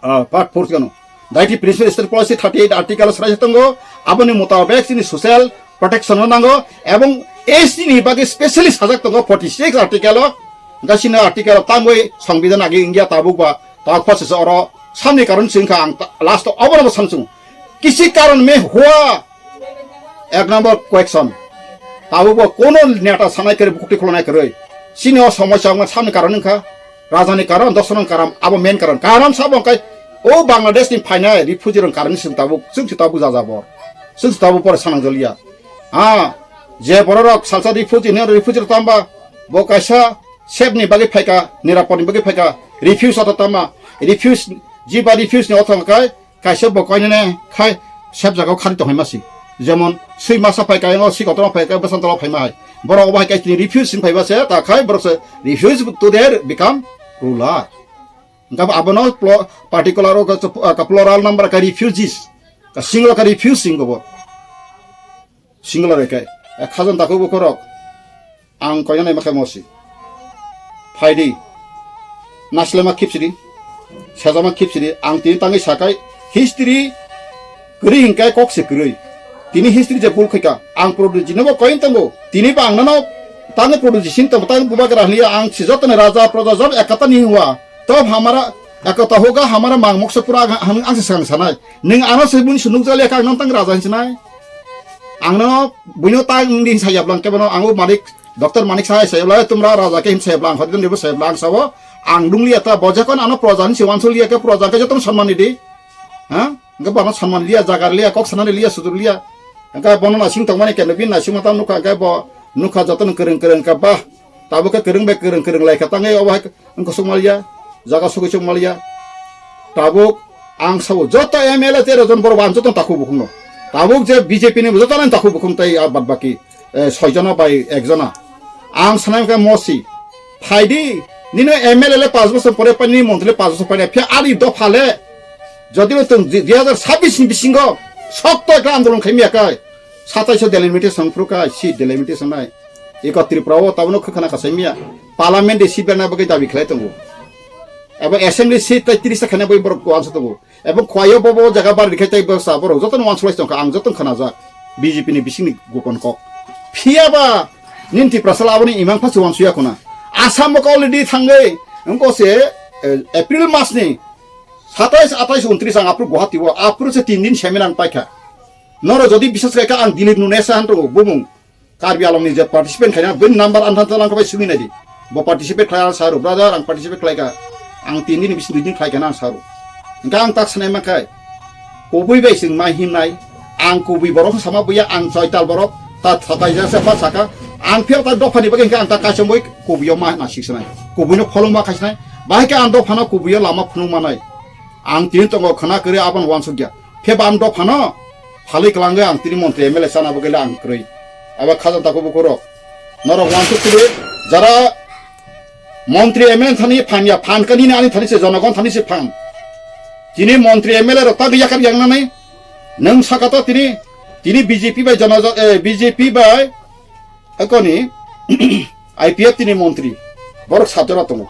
Ah, part four kano. Daiti Principal State Policy thirty eight article srai sa tongo. Aboni mutabek chini social protection o nango. Ebong S T ni bagwi specially sajak tongo forty six article o. Gasino article o tangwi Songbidhan agi India tabuk ba tabuk phasisa oro samni karon singkha ang ta-, last o obono bo sangsung. Kisi karon me hua. Ek number question. Tabuk bo kono neta sanai kere bukti khulonai kere. Sini o somosya wngma samni karon wngkha. Rajani karon, dosonong karon, abo main karon. Karon sabo wngkha o Bangladesh ni phainai refugee rong karon sing tabuk, sing si tabuk jaja bor. Sing si tabuk pore sanang jolia. Ha, je bororok salsa refugee ne refugee rok tamba bo kaisa sep ni bagwi phaika, nirapod ni bagwi phaika, refuse ata tama, refuse, jiba refuse ni othong kai, kaisa bo koinene khai sep jaga o khari tong hai masi. Jemon sui masa phai kai, o si kotor phai kai, besan tolo phai mai. Borok obo hai kai tini refuse sin phai ba se, ta khai borok se refuse to their become ruler. Engka abono plo-, particular o ka, ka plural number ka refugees. Ka singular ka refuse sing bo. Singular ekai. E khajan takhuk bukhurok. Ang koina naima khe mosi. Phaidi. Naslema khipsidi. Sajama khipsidi. Ang tini tangwi sakai. History kwrwi hingkai kok se kwrwi. Tini history je bul khaika. Ang produce jinobo koin tongo. Tini ba ang nano tangwi produce sin tongo. Tangwi bubagra hliya ang si jotoni raja proja job ekata ni hua. Tob hamara ekata hoga hamara mang moksa pura ang, ang, ang se sang sanai. Ning ano se buni sunuk jali ka ang nang tang raja hin sinai. Ang no buino tang di saya blang ke bono ang o manik Doctor Manik Saha saya blang tumra raja ke hin saya blang hodin debo saya blang sawo. Ang dunglia ta bojakon ano proja hin si wansulia ke proja ke joton sanman di. Ha? Engke bono sanman lia jagar lia kok sanani lia sudur lia. Engke bono nasing tongmani keno bin nasing matam nukha engke bo nukha joton kereng kereng ke bah. Tabuk ke kereng bai kereng kereng lai kha tangwi obo hai wngkha sukmalia, jaga sugwi sukmalia. Tabuk ang sabo joto M L A tero jon borok ang joto takhuk bukhungno. Tabuk je B J P ni joto nang takhuk bukhung tei a bad baki, eh, soi jona bai ek jona. Ang sanai khe mosi. Phaidi, nino M L A le panch bosor pore pani, montri le panch bosor pore, phiya ani dopha le. Jodi bo tong dui hajar sabis ni bisingo sokto ekta andolon khaimya kai. Satais delimitation phuru kai, si delimitation nai. Eko Tripura o tabano khwkhana kasai miya. Parliament ni seat berna bagwi dabi khlai tongo. Abo assembly seat tai tris ta khaina bagwi borok wansa tongo. Abo khwai o bobo jaga bar rikhe tai bwsa borok jotono wansulai tongkha ang jotono khwnajak. B J P ni bisingni gopon kok. Phiya ba nini Tiprasa aboni imang phasu wansuya khuna. Assam o already thangwi wngkha se, eh, April mas ni satais, atais, untris ang aphuru Guwahati o aphuru se tin din seminar ang paikha. Noro jodi biswas khaikha ang Dilip Nunesa han tongo bumung. Karbi Anglong ni je participant khaina bini number ang thansa lang khabai sugwi naidi. Bo participate khlai ang saru, brother, ang participate khlaika. Ang tin din bising dui din khlaika na ang saru. Hingkha ang tak sanai mankhai. Kubui bai sing mai himnai. Ang kubui borok sama buya ang soital borok ta thakai ja se pa saka. Ang phiya ta dopha ni bagwi hingkha ang ta kaisong boi kubui o ma na sik sanai. Kubui no pholong ma khai sanai. Bahai khe ang dopha no kubui o lama phunuk manai. Ang tini tongo khwna kwrwi aboni uansukya. Phiya ba ang dophano phalwi kwlangwi ang tini montri M L A chana bagwi le ang kwrwi. Abo khajang tako bukurok. Norok uansuk kwrwi jara montri M L A thani phan ya, phan kani ani thani se jonogon thani se phan. Tini montri M L A rok tagwi yakar yangnani nwng saka to tini, tini B J P bai jono-, eh, B J P bai Ekoni I P F T ni montri borok satjona tongo.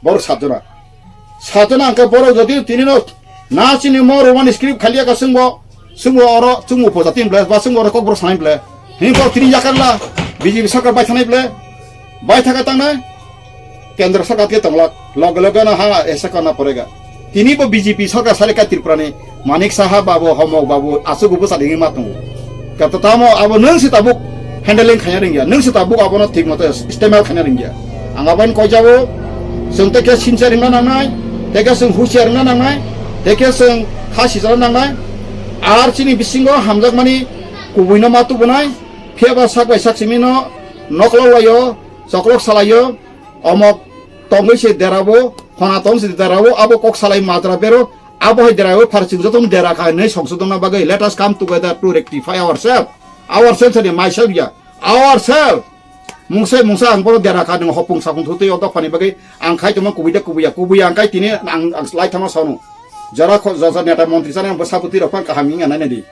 Borok satjona. Satjona hwnkhe borok jodi tini no na chini mo Roman script khaliya ka sungbo, sungbo oro chungo poja tin ble ba sungbo oro kokborok sanai ble. Hini borok tini yakarla B J P sarkar bai thanai ble. Bai thaka tangnai. Kendra sarkar ke tonglak, loge loge no ha esa kana porega. Tini bo B J P sarkar sale ka Tripura ni Manik Saha babu, Homok babu, asuk ubu sadingi ma tongo. Kato tamo abo nung si tabuk handling khanya ringya, nung si tabuk abo no thik moto istemal khanya ringya. Ang abo ni koi jabo, sung teke sincere ringna nangnai, teke sung husiar ringna nangnai, teke sung khasi jana nangnai. Ar chini bisingo hamjak mani kubui no ma tubunai, phiya ba sak bai sak simi no noklok laio, choklok salaio, Omok tongwi se derabo, hona tong se derabo, abo kok salai madra bero, abo hai derabo pharching joto dera kha nei songsodongna bagwi. Let us come together to rectify ourselves. Ourselves ani myself ya. Ourselves. Mungsa mungsa ang bono dera kha nang hopung sapung thutwi o dophani bagwi ang khai tongma kubui da kubui ya. Kubui ya ang khai tini ang, ang lai thama sanu. Jara kho, jara neta montri sana ang bwsa bwtwi rok phang kaham wngya nai nai di.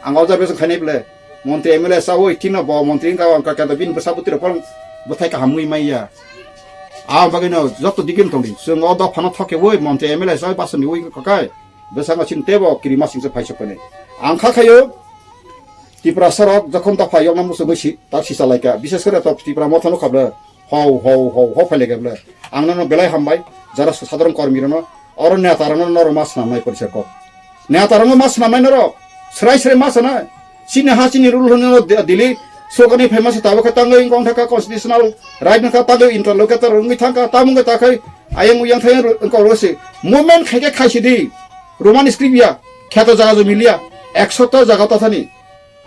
Ang o jara bwsa khainai ble. Montri M L A sa oi, tino bo montri wngkha, wngkha khe bini bwsa bwtwi rok phang bwthai kaham wi maiya. A bagwino joto digin tongdi. Chwng o dophano thok khe ui montri M L A sa oi basoni ui kakai. Bwskango chini tebo kirima singsa phai sokoni. Ang kha khayo Tiprasa rok jokhon dopha yokna muchungwi si, tak sisa laika. Bishes kore to Tipra motha nukha bwle. Hau, hau, hau, hau phai lege bwle. Ang nono belai hambai. Jara sadharon kormi rono. Oro neta rono noro ma swnamnai porisa kok. Neta rono ma swnamnai noro. Srai srai ma sana. Chini ha chini rule hono di-, dili. Sokani famous tabo khe tangwi wngkha constitutional right wngkha tangwi interlocutor wngwi thangkha tamungwi takhai ayang uyang thayang ru-, wngkha oro se movement khaikhe khaisidi Roman script ya kheto jaga jumi liya ekso ta jaga tathani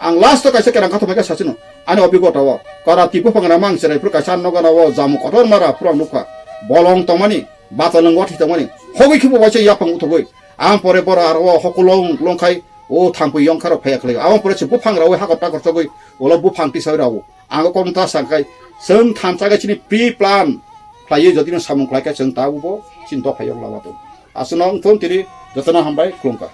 ang last o kaisa kerang khathok khe sachino ani obigota o kara tipo pangra mang cherai phuru kaisa nogo na o jamu kotor mara phuru ang nukha bolong tongmani batalong wathi tongmani hogwi khibo waisa yapang uthogwi ang pore bora aro o hokulong longkhai O thangpui yongkha rok phaiya khlai. Aboni pore se buphang raui hakor takor chogwi ulo buphang tisai rao. Ang o kokno ta sa khai chwng thansa khe chini pre plan khlaiwi jotino samung khlai khe chwng ta ubo chini dophai yong lama tong. Aswkno wng thung tini jotono hambai khulumkha.